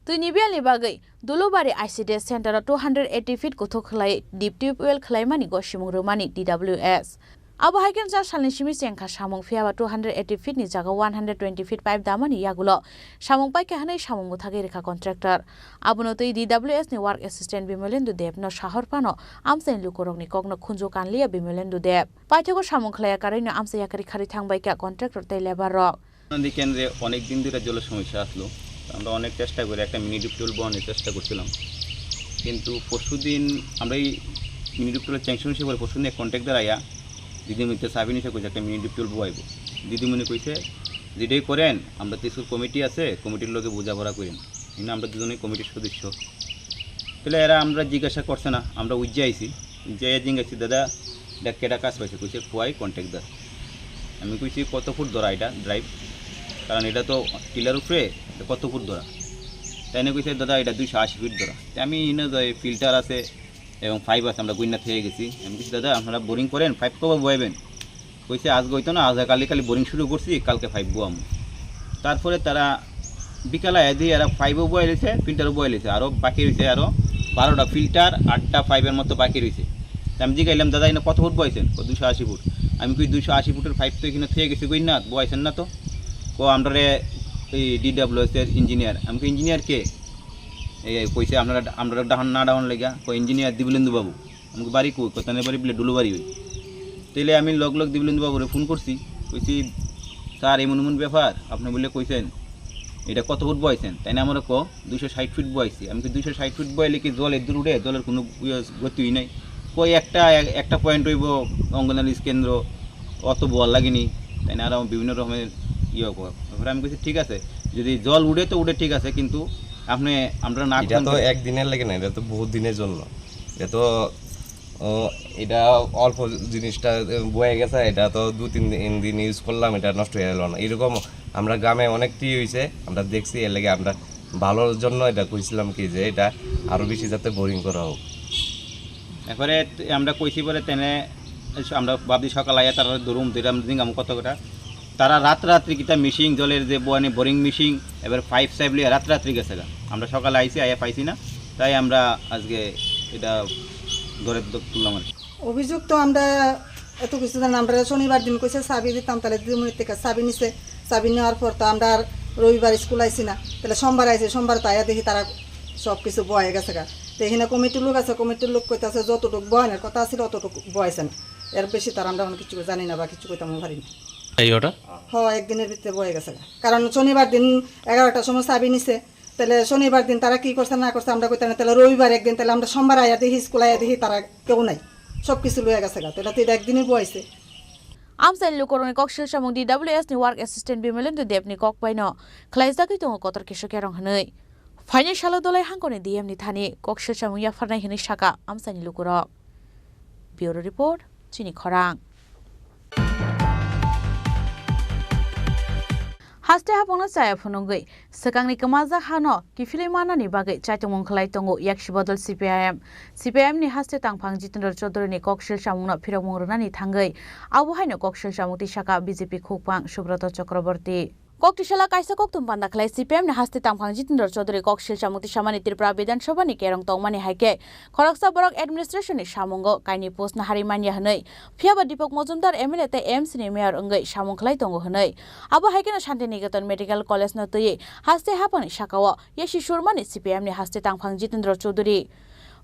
Twini biyalni bagwi Dulubari I C D S Center o two hundred eighty feet kuthuk khwlai deep tubewell khwlaimani gosimung rwmani D W S. Abo hai khe jat salni simi chengkha samung, phiyaba two hundred eighty feet ni jaga one hundred twenty feet pipe damani yagulo samung paikha hwnwi samung bwthagwi rwkha contractor. Abono twi D W S ni work assistant Bimalendu Deb no sahor phano amchaini lukurokni kokno khunju kanliya Bimalendu Deb. Paithago samung khlaiya karwino amchai yakarwi kharwi thangbaikha contractor tei labour rok. নদী কেন্দ্রে অনেক দিন ধরে জলের সমস্যা আসলো। আমরা অনেক চেষ্টা করে একটা মিনি ডিপ টিউবওয়েল বওয়ানোর চেষ্টা করছিলাম, কিন্তু পরশুদিন আমরা এই মিনি ডিপ টিউবওয়েল স্যাংশন হিসেবে পরে পরশুদিন এক কন্ট্রাক্টর আয়া দিদিমণিতে সাবিন হিসেবে কইছে একটা মিনি ডিপ টিউবওয়েল বওয়াইবো। দিদিমণি কইছে, "যেটাই করেন, আমরা তো স্কুল কমিটি আছে, কমিটির লগে বোঝাপড়া করেন।" কিন্তু আমরা দুজনেই কমিটির সদস্য। তাহলে এরা আমরা জিজ্ঞাসা করছে না, আমরা উজ্জা আইছি। উজ্জা আইয়া জিজ্ঞাসা, "দাদা, এটা কেটা কাজ পাইছে?" কইছে, "পুয়াই কন্ট্রাক্টদার।" আমি কইছি, "কত ফুট ধরা এটা ড্রাইভ? কারণ এটা তো টিলার উপরে, এটা কত ফুট ধরা?" তাই না কইছে, "দাদা, এটা দুইশো আশি ফিট ধরা।" তে আমি ইনো যাই, ফিল্টার আছে এবং পাইপ আছে, আমরা গুইন্না থেকে গেছি। আমি কইছি, "দাদা, আপনারা বোরিং করেন, পাইপ কবে বয়াবেন?" কইছে, "আজকে হইতো না, আজ কালি কালি বোরিং শুরু করছি, কালকে পাইপ বয়ামু।" তারপরে তারা বিকালে আয়া দিয়ে এরা পাইপও বয়ে লিছে, ফিল্টারও বয়ে লিছে, আরও বাকি রয়েছে আরও বারোটা ফিল্টার, আটটা পাইপের মতো বাকি রয়েছে। তা আমি জিজ্ঞাসলাম, "দাদা, এখানে কত ফুট বয়েছেন?" "ও, দুশো আশি ফুট।" আমি কই, "দুশো আশি ফুটের পাইপ তো এখানে থেকে গেছে, কই না, বয়েছেন না তো?" "ও, আমরা রে এই ডিডাব্লিউএস এর ইঞ্জিনিয়ার।" আমি কই, "ইঞ্জিনিয়ার কে?" এই, এই কইছে, "আপনারা, আমরা ডাহন না ডাহন লেগা।" কই, "ইঞ্জিনিয়ার দিবলেন্দু বাবু।" আমি কই, "বাড়ি কই?" কয়, "তানের বাড়ি বলে ডুলুবাড়ি হই।" তাইলে আমি লগ লগ দিবলেন্দু বাবুরে ফোন করছি, কইছি, "স্যার, এমন এমন ব্যাপার, আপনি বলে কইছেন, এটা কত ফুট বয়েছেন?" তাই না আমার ক, "দুইশো ষাট ফিট বয়েছি।" আমি কই, "দুইশো ষাট ফিট বয়াইলে কি জল এদুর উঠে? জলের কোনো ইয়ে গতিই নাই।" কই, "একটা, একটা পয়েন্ট হইব অঙ্গনারী কেন্দ্র, অত বল লাগেনি।" তাই না আরও বিভিন্ন রকমের ইয়ে কর। তারপরে আমি কইছি, "ঠিক আছে, যদি জল উঠে তো উঠে, ঠিক আছে, কিন্তু আপনি আমরা না এটা তো করতে" একদিনের লাগে না, এটা তো বহুত দিনের জন্য। এটা তো, ও, এটা অল্প জিনিসটা, এ, বয়ে গেছে, এটা তো দু তিন দিন, দিন ইউজ করলাম, এটা নষ্ট হয়ে গেল না। এরকম আমরা গ্রামে অনেকটি হয়েছে, আমরা দেখছি, এর লাগে আমরা ভালোর জন্য এটা কইছিলাম কি যে এটা আরো বেশি যাতে বোরিং করা হোক। এরপরে তে-, আমরা কইছি পরে তেনে আমরা ভাবছি সকালে আইয়া তারা দুরুম দুইরাম দিন আমি কত কটা। তারা রাত রাত্রি কিতা মিশিং জলের যে বোয়ানি বোরিং মিশিং এবার পাইপ সাইপ লিয়ে রাত রাত্রি গেছে গা। আমরা সকালে আইছি, আইয়া পাইছি না, তাই আমরা আজকে এটা ধরে দ-, তুললাম আর কি। অভিযোগ তো আমরা এত কিছু জানি না। আমরা শনিবার দিন কইছে চাবি দিতাম, তাহলে দিদিমণির থেকে চাবি নিছে। চাবি নেওয়ার পর তো আমরা আর রবিবার স্কুল আইছি না, তাহলে সোমবার আইছে। সোমবার তো আয়া দেখি তারা সব কিছু বয়ে গেছে গা। তো এখানে কমিটির লোক আছে, কমিটির লোক কইতাছে যতটুকু বয়ানোর কথা ছিল অতটুকু বয়াইছে না, এর বেশি তার আমরা অনেক কিছু জানি না বা কিছু কইতাম পারি না। এই ওটা? হ, একদিনের ভিতরে বয়ে গেছে গা। কারণ শনিবার দিন এগারোটার সময় চাবি নিছে, তাহলে শনিবার দিন তারা কি করছে না করছে আমরা কইতাম না। তাহলে রবিবার একদিন, তাহলে আমরা সোমবার আয়া দেখি, স্কুল আয়া দেখি তারা কেউ নাই, সব কিছু লইয়া গেছে গা। তাহলে তো এটা একদিনই বয়াইছে। Amchaini lukurokni kok sil samung D W S ni work assistant Bimalendra Deb ni kok bai no khlaijagwi tongo kotor kisa kerong hwnwi. Phainai salo Dolai hangkoni D M ni thani kok sil samung yapharnai hwnwi saka amchaini lukurok. Bureau report, chini khorang. Haste hapungno chaya phunugwi, swkangni kwmajak hano kiphilwi mannani bagwi chaitongmung khlai tongo Yaksi Bodol C P I M. C P I M ni haste tangphang Jitendra Chaudhary ni koksil samungno phirokmung rwnani thangwi, abo haino koksil samung twi saka B J P khukphang Subroto Chakraborty. Koktisala kaisa kokthum panda khlai C P I M ni haste tangphang Jitendra Chaudhary koksil samung twi samani Tripura Bidhan Sabha ni kerong tongmani hai khe, khoroksa borok administration ni samungo kainwi post no harwi manya hwnwi, phiya ba Deepak Majumdar M L A tei A M C ni mayor wngwi samung khlai tongo hwnwi. Abo hai kheno Shantiniketan Medical College no twiwi haste haphangni sakao Yaksi Surma ni C P I M ni haste tangphang Jitendra Chaudhary.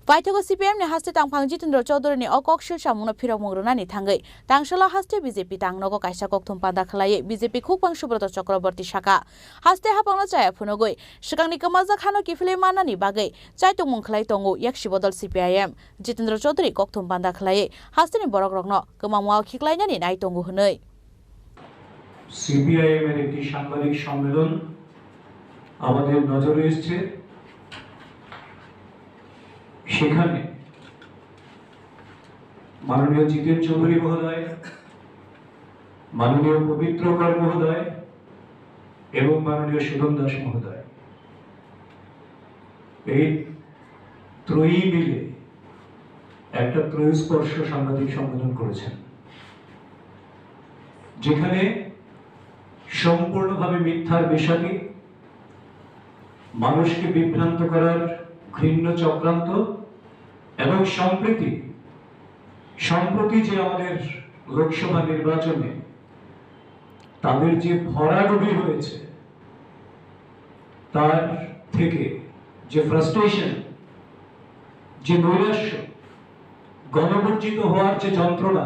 Paithago C P I M ni haste tangphang Jitendra Chaudhary ni o koksil samungno phirokmung rwnani thangwi tangsalo haste B J P tangnogo kaisa kokthum panda khlaiwi B J P khukphang Subroto Chakraborty saka, haste haphangno chaya phunugwi swkangni kwmajak hano kiphilwi mannani bagwi chaitongmung khlai tongo Yaksi Bodol C P I M. Jitendra Chaudhary kokthum panda khlaiwi hasteni borokrokno kwmangmao khiklainani nai tongo hwnwi. CPIM এর একটি সাংবাদিক সম্মেলন আমাদের নজরে এসছে। সেখানে মাননীয় জিতেন চৌধুরী মহোদয়, মাননীয় পবিত্র কর মহোদয় এবং মাননীয় সুধন দাস মহোদয়, এই ত্রয়ী মিলে একটা ত্রয়ীস্পর্শ সাংবাদিক সম্মেলন করেছেন, যেখানে সম্পূর্ণভাবে মিথ্যার মেশাকে, মানুষকে বিভ্রান্ত করার ঘৃণ্য চক্রান্ত এবং সম্প্রতি, সম্প্রতি যে আমাদের লোকসভা নির্বাচনে তাদের যে ভরাডুবি হয়েছে, তার থেকে যে ফ্রাস্ট্রেশন, যে নৈরাশ্য, গণবর্জিত হওয়ার যে যন্ত্রণা,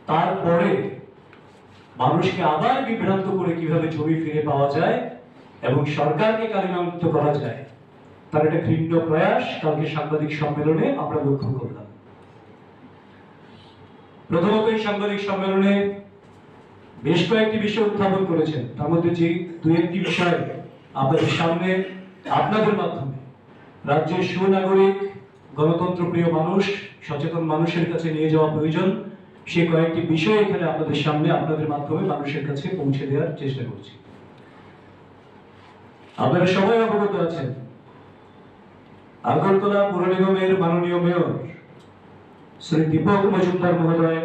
তারপরে মানুষকে আবার বিভ্রান্ত করে কিভাবে জমি ফিরে পাওয়া যায় এবং সরকারকে কালিমালিপ্ত করা যায়, তার একটা ঘৃণ্য প্রয়াস কালকে সাংবাদিক সম্মেলনে আমরা লক্ষ্য করলাম। প্রথমত, এই সাংবাদিক সম্মেলনে বেশ কয়েকটি বিষয় উত্থাপন করেছেন, তার মধ্যে যে দু একটি বিষয় আপনাদের সামনে, আপনাদের মাধ্যমে রাজ্যের সুনাগরিক, গণতন্ত্রপ্রিয় মানুষ, সচেতন মানুষের কাছে নিয়ে যাওয়া প্রয়োজন, সে কয়েকটি বিষয় এখানে আপনাদের সামনে, আপনাদের মাধ্যমে মানুষের কাছে পৌঁছে দেওয়ার চেষ্টা করছি। আপনারা সবাই অবগত আছেন, আগরতলা পৌর নিগমের মাননীয় মেয়র শ্রী দীপক মজুমদার মহোদয়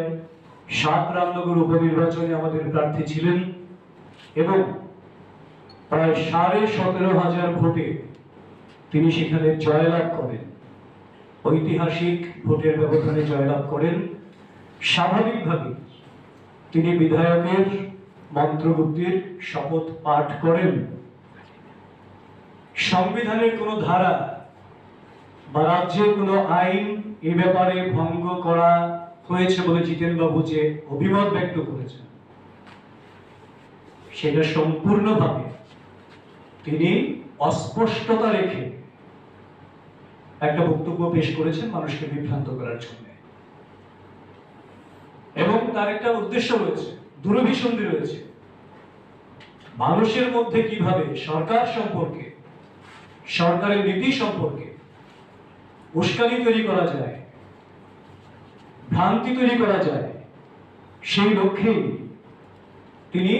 সাত রামনগর উপনির্বাচনে আমাদের প্রার্থী ছিলেন এবং প্রায় সাড়ে সতেরো হাজার ভোটে তিনি সেখানে জয়লাভ করেন, ঐতিহাসিক ভোটের ব্যবধানে জয়লাভ করেন। স্বাভাবিকভাবেই তিনি বিধায়কের মন্ত্রমুগ্ধের শপথ পাঠ করেন। সংবিধানের কোনো ধারা বা রাজ্যের কোনো আইন এ ব্যাপারে ভঙ্গ করা হয়েছে বলে জিতেনবাবু যে অভিমত ব্যক্ত করেছেন, সেটা সম্পূর্ণভাবে তিনি অস্পষ্টতা রেখে একটা বক্তব্য পেশ করেছেন মানুষকে বিভ্রান্ত করার জন্য। এবং তার একটা উদ্দেশ্য রয়েছে, দূরভিসন্ধি রয়েছে, মানুষের মধ্যে কিভাবে সরকার সম্পর্কে, সরকারের নীতি সম্পর্কে উস্কানি তৈরি করা যায়, ভ্রান্তি তৈরি করা যায়, সেই লক্ষ্যেই তিনি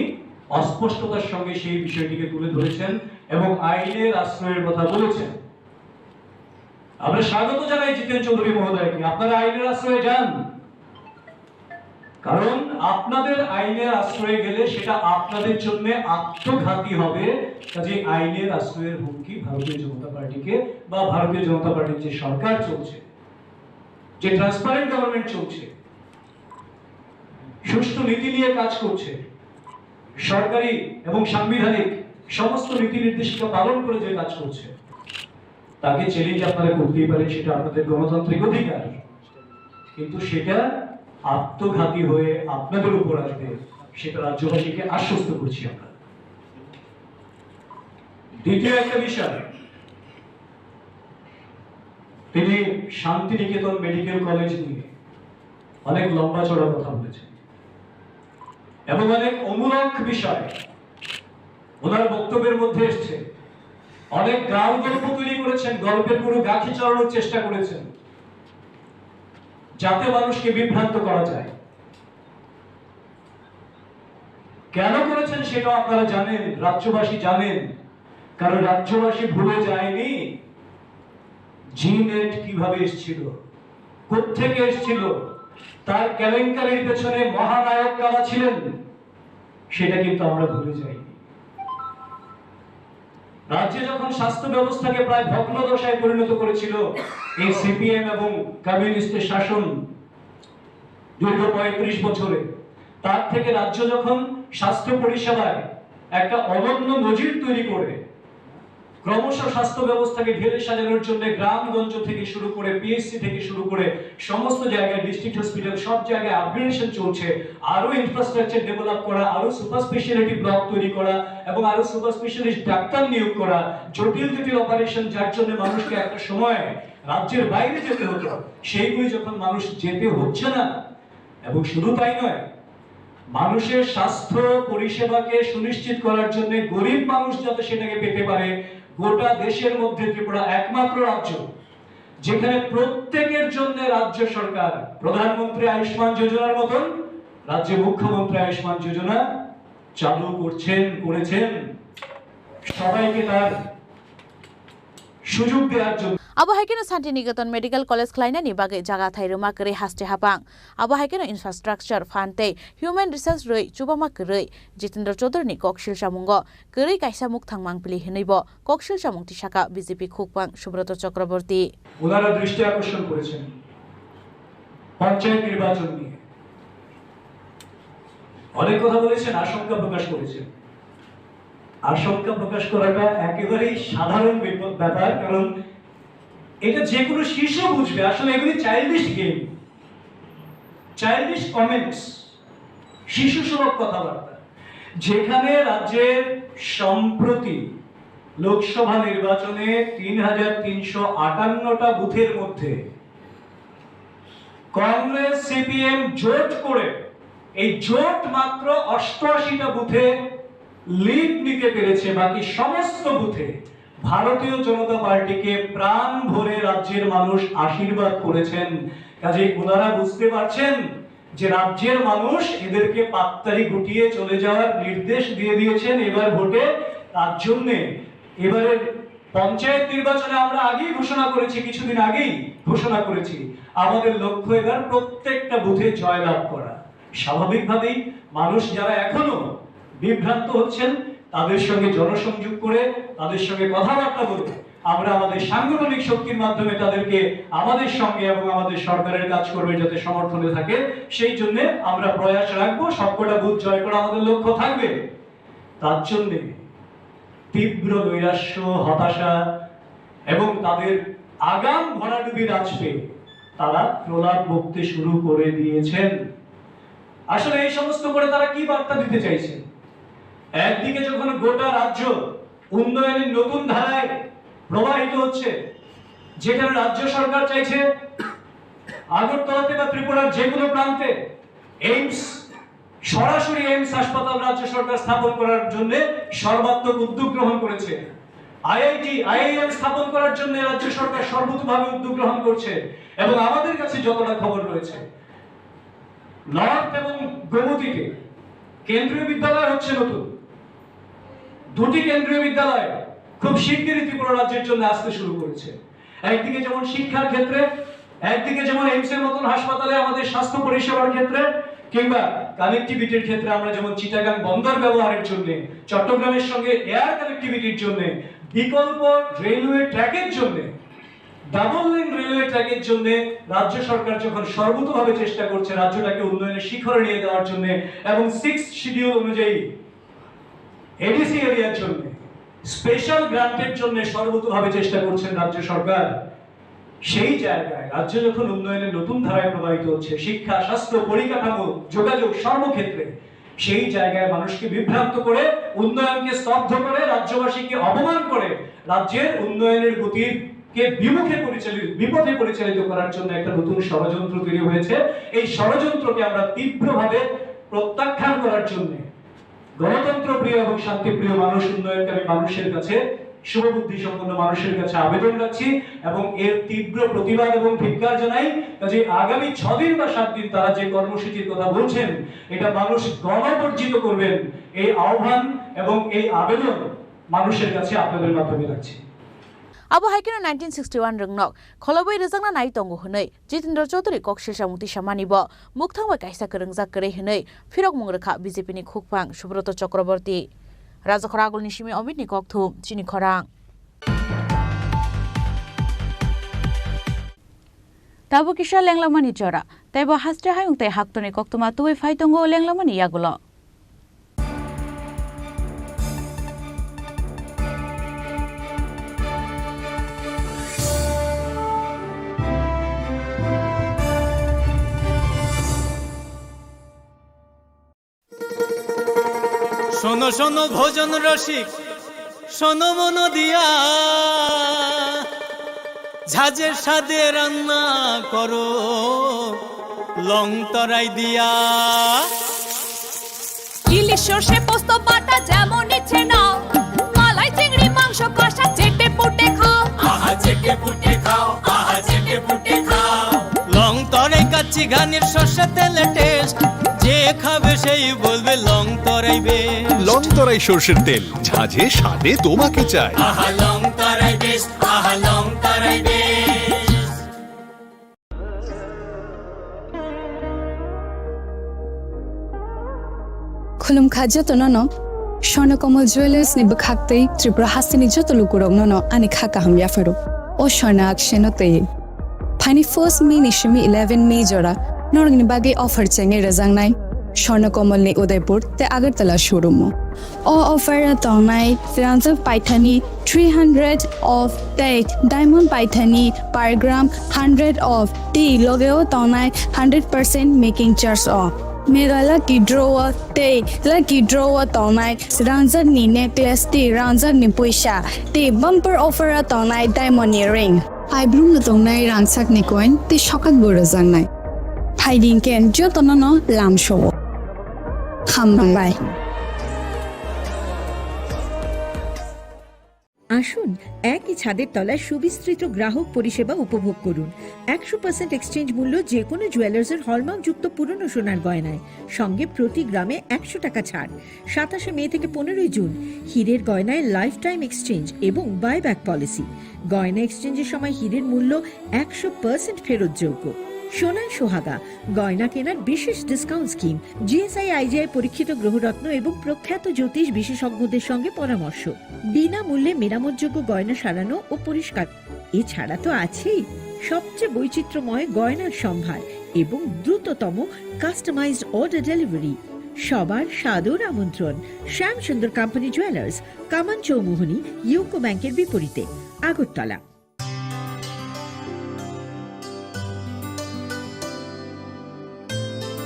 অস্পষ্টতার সঙ্গে সেই বিষয়টিকে তুলে ধরেছেন। এবং আইনের আশ্রয়ের কথা বলেছেন। আমরা স্বাগত জানাই জিতেন চৌধুরী মহোদয়কে, আপনারা আইনের আশ্রয়ে যান, কারণ আপনাদের আইনের আশ্রয়ে গেলে সেটা আপনাদের জন্য আত্মঘাতী হবে। কাজে আইনের আশ্রয়ের হুমকি ভারতীয় জনতা পার্টিকে বা ভারতীয় জনতা পার্টির যে সরকার চলছে, যে ট্রান্সপারেন্ট গভর্নমেন্ট চলছে, সুষ্ঠু নীতি নিয়ে কাজ করছে, সরকারি এবং সাংবিধানিক সমস্ত নীতি নির্দেশিকা পালন করে যে কাজ করছে, তাকে চ্যালেঞ্জ আপনারা করতেই পারেন, সেটা আপনাদের গণতান্ত্রিক অধিকার। কিন্তু সেটা আত্মঘাতী হয়ে আপনাদের উপর আসবে, সেটা রাজ্যবাসীকে আশ্বস্ত করছি আমরা। দ্বিতীয় একটা বিষয়, তিনি শান্তিনিকেতন মেডিকেল কলেজ নিয়ে অনেক লম্বা চড়া কথা বলেছেন এবং অনেক অমূলক বিষয় ওনার বক্তব্যের মধ্যে এসছে। অনেক গাল গল্প তৈরি করেছেন, গল্পের গরু গাখি চড়ানোর চেষ্টা করেছেন, যাতে মানুষকে বিভ্রান্ত করা যায়। কেন করেছেন সেটা আপনারা জানেন, রাজ্যবাসী জানেন, কারণ রাজ্যবাসী ভুলে যায়নি জি নেট কিভাবে এসেছিল, কোত্থেকে এসেছিল, তার কেলেঙ্কারির পেছনে মহানায়ক কারা ছিলেন, সেটা কিন্তু আমরা ভুলে যাইনি। রাজ্যে যখন স্বাস্থ্য ব্যবস্থাকে প্রায় ভগ্ন দশায় পরিণত করেছিল এই সিপিএম এবং কমিউনিস্টের শাসন দীর্ঘ পঁয়ত্রিশ বছরে, তার থেকে রাজ্য যখন স্বাস্থ্য পরিষেবায় একটা অনন্য নজির তৈরি করে ক্রমশ স্বাস্থ্য ব্যবস্থাকে ঢেলে সাজানোর জন্য গ্রামগঞ্জ থেকে শুরু করে, পিএইচসি থেকে শুরু করে সমস্ত জায়গায়, ডিস্ট্রিক্ট হসপিটাল, সব জায়গায় আপগ্রেডেশন চলছে। আরো ইনফ্রাস্ট্রাকচার ডেভেলপ করা, আরো সুপার স্পেশালিটি ব্লক তৈরি করা এবং আরো সুপার স্পেশালিস্ট ডাক্তার নিয়োগ করা, জটিল জটিল অপারেশন, যার জন্য মানুষকে একটা সময় রাজ্যের বাইরে যেতে হতো, সেইগুলি যখন মানুষ যেতে হচ্ছে না, এবং শুধু তাই নয়, মানুষের স্বাস্থ্য পরিষেবাকে সুনিশ্চিত করার জন্য গরিব মানুষ যাতে সেটাকে পেতে পারে, গোটা দেশের মধ্যে ত্রিপুরা একমাত্র রাজ্য, যেখানে প্রত্যেকের জন্য রাজ্য সরকার প্রধানমন্ত্রী আয়ুষ্মান যোজনার মতন রাজ্যে মুখ্যমন্ত্রী আয়ুষ্মান যোজনা চালু করছেন, করেছেন, সবাইকে তার সুযোগ দেওয়ার জন্য। Abo hai kheno Santiniketan Medical College khlainani bagwi jaga thai rwma kwrwi haste hapang. Abo hai kheno infrastructure, fund tei human resource rwi chubama kwrwi. Jitendra Chaudhary ni kok silchamungo kwrwi kaisa mukthang mangpili hinwi bo kok silchamung tisaka B J P khukpang Subroto Chakraborty. ওনারা দৃষ্টি আকর্ষণ করেছেন পঞ্চায়েত নির্বাচন নিয়ে। অনেক কথা বলেছেন, আশঙ্কা প্রকাশ করেছেন। আশঙ্কা প্রকাশ করাটা একেবারেই সাধারণ বেপ-, ব্যাপার, কারণ এটা যে কোনো শিশু বুঝবে। আসলে এগুলি চাইল্ডিশ গেম, চাইল্ডিশ কমেন্টস, শিশু সুলভ কথাবার্তা। যেখানে রাজ্যের সম্প্রতি লোকসভা নির্বাচনে তিন হাজার তিনশো আটান্নটা বুথের মধ্যে কংগ্রেস সিপিএম জোট করে এই জোট মাত্র অষ্টআশিটা বুথে লিড নিতে পেরেছে, বাকি সমস্ত বুথে ভারতীয় জনতা পার্টিকে প্রাণ ভরে রাজ্যের মানুষ আশীর্বাদ করেছেন। কাজেই ওনারা বুঝতে পারছেন যে রাজ্যের মানুষ এদেরকে পাত্তারি গুটিয়ে চলে যাওয়ার নির্দেশ দিয়ে দিয়েছেন এবার ভোটে। তার জন্যে এবারের পঞ্চায়েত নির্বাচনে আমরা আগেই ঘোষণা করেছি, কিছুদিন আগেই ঘোষণা করেছি, আমাদের লক্ষ্য এবার প্রত্যেকটা বুথে জয়লাভ করা। স্বাভাবিকভাবেই মানুষ যারা এখনো বিভ্রান্ত হচ্ছেন, তাদের সঙ্গে জনসংযোগ করে, তাদের সঙ্গে কথাবার্তা বলে আমরা আমাদের সাংগঠনিক শক্তির মাধ্যমে তাদেরকে আমাদের সঙ্গে এবং আমাদের সরকারের কাজকর্মে যাতে সমর্থনে থাকে, সেই জন্য আমরা প্রয়াস রাখবো। সবকটা বুথ জয় করা আমাদের লক্ষ্য থাকবে। তার জন্যে তীব্র নৈরাশ্য, হতাশা এবং তাদের আগাম ভরাডুবি রাজপে তারা প্রলাপ বকতে শুরু করে দিয়েছেন। আসলে এই সমস্ত করে তারা কি বার্তা দিতে চাইছেন? একদিকে যখন গোটা রাজ্য উন্নয়নের নতুন ধারায় প্রবাহিত হচ্ছে, যেখানে রাজ্য সরকার চাইছে আগরতলাতে বা ত্রিপুরার যে কোনো প্রান্তে এইমস, সরাসরি এইমস হাসপাতাল রাজ্য সরকার স্থাপন করার জন্য সর্বাত্মক উদ্যোগ গ্রহণ করেছে। আইআইটি, আইআইএম স্থাপন করার জন্য রাজ্য সরকার সর্বতোভাবে উদ্যোগ গ্রহণ করছে এবং আমাদের কাছে যতটা খবর রয়েছে, নর্থ এবং গোমতীতে কেন্দ্রীয় বিদ্যালয় হচ্ছে নতুন, দুটি কেন্দ্রীয় বিদ্যালয় খুব শিগগিরই ত্রিপুরা রাজ্যের জন্য আসতে শুরু করেছে। একদিকে যেমন শিক্ষার ক্ষেত্রে, একদিকে যেমন এইমসের মতন হাসপাতালে আমাদের স্বাস্থ্য পরিষেবার ক্ষেত্রে, কিংবা কানেক্টিভিটির ক্ষেত্রে আমরা যেমন চিটাগাং বন্দর ব্যবহারের জন্য, চট্টগ্রামের সঙ্গে এয়ার কানেক্টিভিটির জন্য, বিকল্প রেলওয়ে ট্র্যাকের জন্য, ডাবল লেন রেলওয়ে ট্র্যাকের জন্য রাজ্য সরকার যখন সর্বতোভাবে চেষ্টা করছে রাজ্যটাকে উন্নয়নের শিখরে নিয়ে যাওয়ার জন্য এবং সিক্সথ শিডিউল অনুযায়ী এডিসি এরিয়ার জন্য স্পেশাল গ্রান্টের জন্য সর্বতোভাবে চেষ্টা করছেন রাজ্য সরকার, সেই জায়গায় রাজ্য যখন উন্নয়নের নতুন ধারায় প্রবাহিত হচ্ছে, শিক্ষা, স্বাস্থ্য, পরিকাঠামো, যোগাযোগ, সর্বক্ষেত্রে সেই জায়গায় মানুষকে বিভ্রান্ত করে, উন্নয়নকে স্তব্ধ করে, রাজ্যবাসীকে অপমান করে রাজ্যের উন্নয়নের গতিকে বিমুখে পরিচালিত, বিপথে পরিচালিত করার জন্য একটা নতুন ষড়যন্ত্র তৈরি হয়েছে। এই ষড়যন্ত্রকে আমরা তীব্রভাবে প্রত্যাখ্যান করার জন্য গণতন্ত্রপ্রিয় এবং শান্তিপ্রিয় মানুষ, উন্নয়নকামী মানুষের কাছে, শুভবুদ্ধি সম্পন্ন মানুষের কাছে আবেদন রাখছি এবং এর তীব্র প্রতিবাদ এবং ধিক্কার জানাই। কাজে আগামী ছ দিন বা সাত দিন তারা যে কর্মসূচির কথা বলছেন, এটা মানুষ গণবর্জিত করবেন। এই আহ্বান এবং এই আবেদন মানুষের কাছে আপনাদের মাধ্যমে রাখছি। Abo hai kheno nineteen sixty one rwngnok kholobwi rwjakna nai tongo hwnwi Jitendra Chaudhary kok silsamung tisamani bo mukthang bai kaisa kwrwngjak kwrwi hwnwi phirokmung rwkha B J P ni khukphang Subroto Chakraborty. Rajakhor Agulni simi Omitni kokthum chini khorang. Tabuk kisa lenglamani jora, teibo haste hayung tei haktorni koktwma tubui phai tongo lenglamani yagulo. শোনো শোনো ভোজন রসিক, শোনো মন দিয়া, ঝাঁঝে স্বাদে রান্না করো লং তরাই দিয়া। ইলিশ সর্ষে পোস্ত বাটা যেমন ইচ্ছে নাও, মালাই চিংড়ি মাংস কষা চেটে পুটে খাও। আহা চেটে পুটে খাও, আহা চেটে পুটে খাও। লং তরাই কাচ্চি ঘানির সর্ষে তেলে টেস্ট, যে খাবে সেই বলবে লং তরাই বেশ। লং তরাই সর্ষের তেল, ঝাঁঝে স্বাদে তোমাকে চাই। আহা লং তরাই বেশ, আহা লং তরাই বেশ। Khulumkha jotono no, Swarna Kamal Jewellers ni bwkhak tei Tripura hasteni joto lukurokno no ani kha kaham yapharo. O Swarna Akshay no tei. Phaini first May ni simi eleven May jora norokni bagwi offer chengwi rwjaknai Swarna Kamal ni Udaipur tei Agartala showroom o. O offer o tongnai rangchak paithani three hundred off tei diamond paithani per gram hundred off tei loge o tongnai hundred percent making charge o. Mega lucky draw o tei lucky draw o tongnai rangchak ni necklace tei rangchak ni puisa tei bumper offer o tongnai diamond ni ring. Aibrung no tongnai rangchak ni coin tei sokak bo rwjaknai. Phaidi hwnkhe jotono no lamsao. Hambai. আসুন, একই ছাদের তলায় সুবিস্তৃত গ্রাহক পরিষেবা উপভোগ করুন। একশো পার্সেন্ট এক্সচেঞ্জ মূল্য যে কোনো জুয়েলার্সের হলমার্কযুক্ত পুরনো সোনার গয়নায়, সঙ্গে প্রতি গ্রামে একশো টাকা ছাড়। সাতাশে মে থেকে পনেরোই জুন, হীরের গয়নায় লাইফ টাইম এক্সচেঞ্জ এবং বাইব্যাক পলিসি। গয়না এক্সচেঞ্জের সময় হীরের মূল্য একশো পার্সেন্ট ফেরতযোগ্য। সোনায় সোহাগা, গয়না কেনার বিশেষ ডিসকাউন্ট স্কিম, জিএসআই আইজিআই পরীক্ষিত গ্রহরত্ন এবং প্রখ্যাত জ্যোতিষ বিশেষজ্ঞদের সঙ্গে পরামর্শ, বিনামূল্যে মেরামতযোগ্য গয়না সারানো ও পরিষ্কার। এছাড়া তো আছেই সবচেয়ে বৈচিত্র্যময় গয়নার সম্ভার এবং দ্রুততম কাস্টমাইজড অর্ডার ডেলিভারি। সবার সাদর আমন্ত্রণ শ্যাম সুন্দর কোম্পানি জুয়েলার্স, কামান চৌমুহনী, ইউকো ব্যাংকের বিপরীতে, Agartala.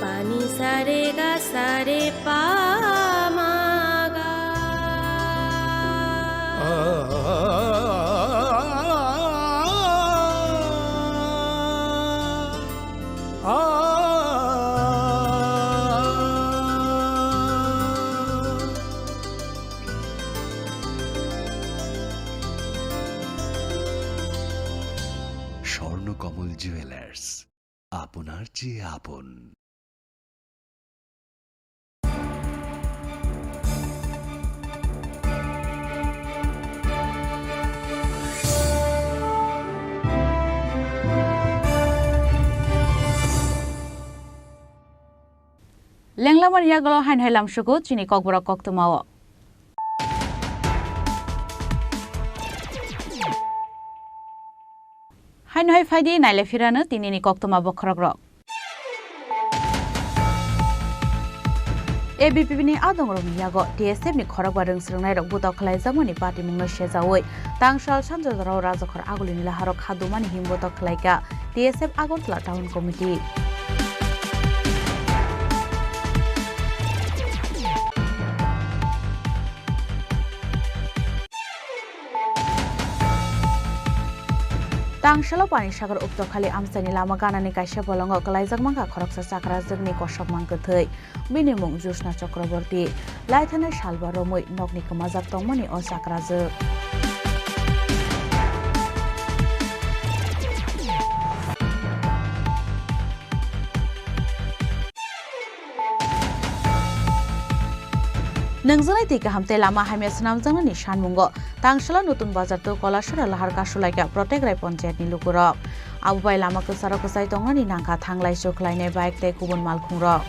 Pani sa re ga sa re pa ma ga. Swarnakamal jewellers, আপনার চেয়ে আপন। Lenglamani yagulo haino hai lamsugo chini kokborok koktwmao. Haino hai phaidi naile phirano tinini koktwma bokhorokrok. A B P ni adongrokni yago T S F ni khorokba rwng swrwngnairok butok khlaijakmani patimungno sejaui tangsal sanjorao rajakhor agulini laharok khadumani himbutok khlaikha T S F Agartala Town Committee. Tangsalo Panisagar Uptokhali amchaini lama ganani kaisa bolongo kwlaijak mankha khoroksa chakrajwkni kosokma kwthwi. Bini mung Jyotsna Chakraborty. Laithanai salba romwi nokni kwmajak tongmani o chakrajwk. Nungjaknai twi kaham tei lama hamya swnamjaknani sanmungo Tangsala Nutun Bazar to Kolasora lahar kasulaikha Protekrai Panchayatni lukurok. Abo bai lama kwcharo kwchai tongnani nangkha thanglai chukhlainai bike tei kubun malkhungrok.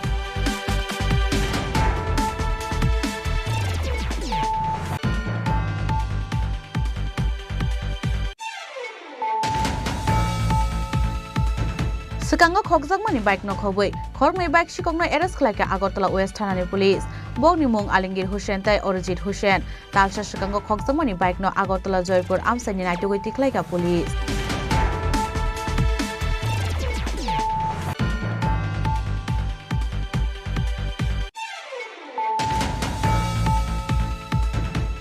Swkango khokjakmani bike no khobwi khoroknwi bike sikokno arrest khlaikha Agartala West Thanani police. Bokni mung Alimgir Hussain tei Orijit Hussain. Talsa swkango khokjakmani bike no Agartala Joypur amchaini naitugwi tikhlaikha police.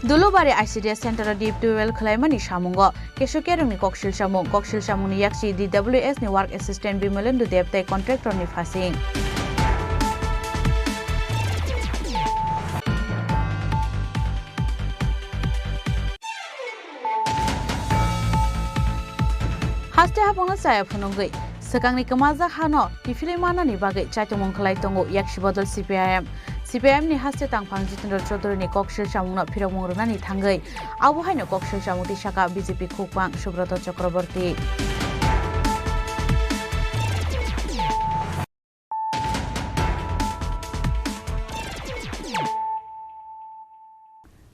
Dulubari I C D S center o deep tubewell khwlaimani samungo Kesu Kerongni koksil samung, koksil samungni yaksi D W S ni work assistant Bimalendu Deb tei contractor ni phasing. Haste hapungno chaya phunugwi swkangni kwmajak hano kiphilwi mannani bagwi chaitokmung khlai tongo yaksi bodol C P I M. C P I M ni haste tangphang Jitendra Chaudhary ni koksil samungno phirokmung rwnani thangwi abo haino koksil samung twi saka B J P khukpang Subroto Chakraborty.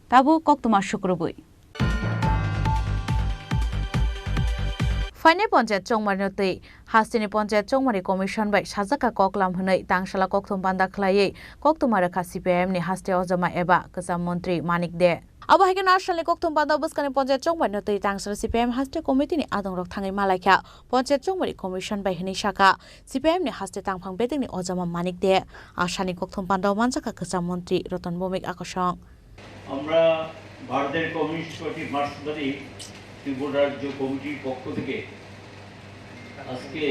Tabuk koktwma sukrubwi. Phainai Panchayat Chongmarino twi hasteni Panchayat Chongmari Commission bai sajak kha koklam hwnwi tangsala kokthum panda khlaiwi koktwma rwkha C P I M ni haste ojama eba kwcham montri Manik De. Abo hai kheno asalni kokthum panda bwskangni Panchayat Chongmarino twi tangsala C P I M haste committee ni adongrok thangwi malaikha Panchayat Chongmari Commission bai hwnwi sakha C P I M ni haste tangphang bedekni ojama Manik De. Asani kokthum pandao manjakha kwcham montri Roton Bhowmik akosong. আমরা ভারতের communist party মার্ক্সবাদী ত্রিপুরা রাজ্য কমিটির পক্ষ থেকে আজকে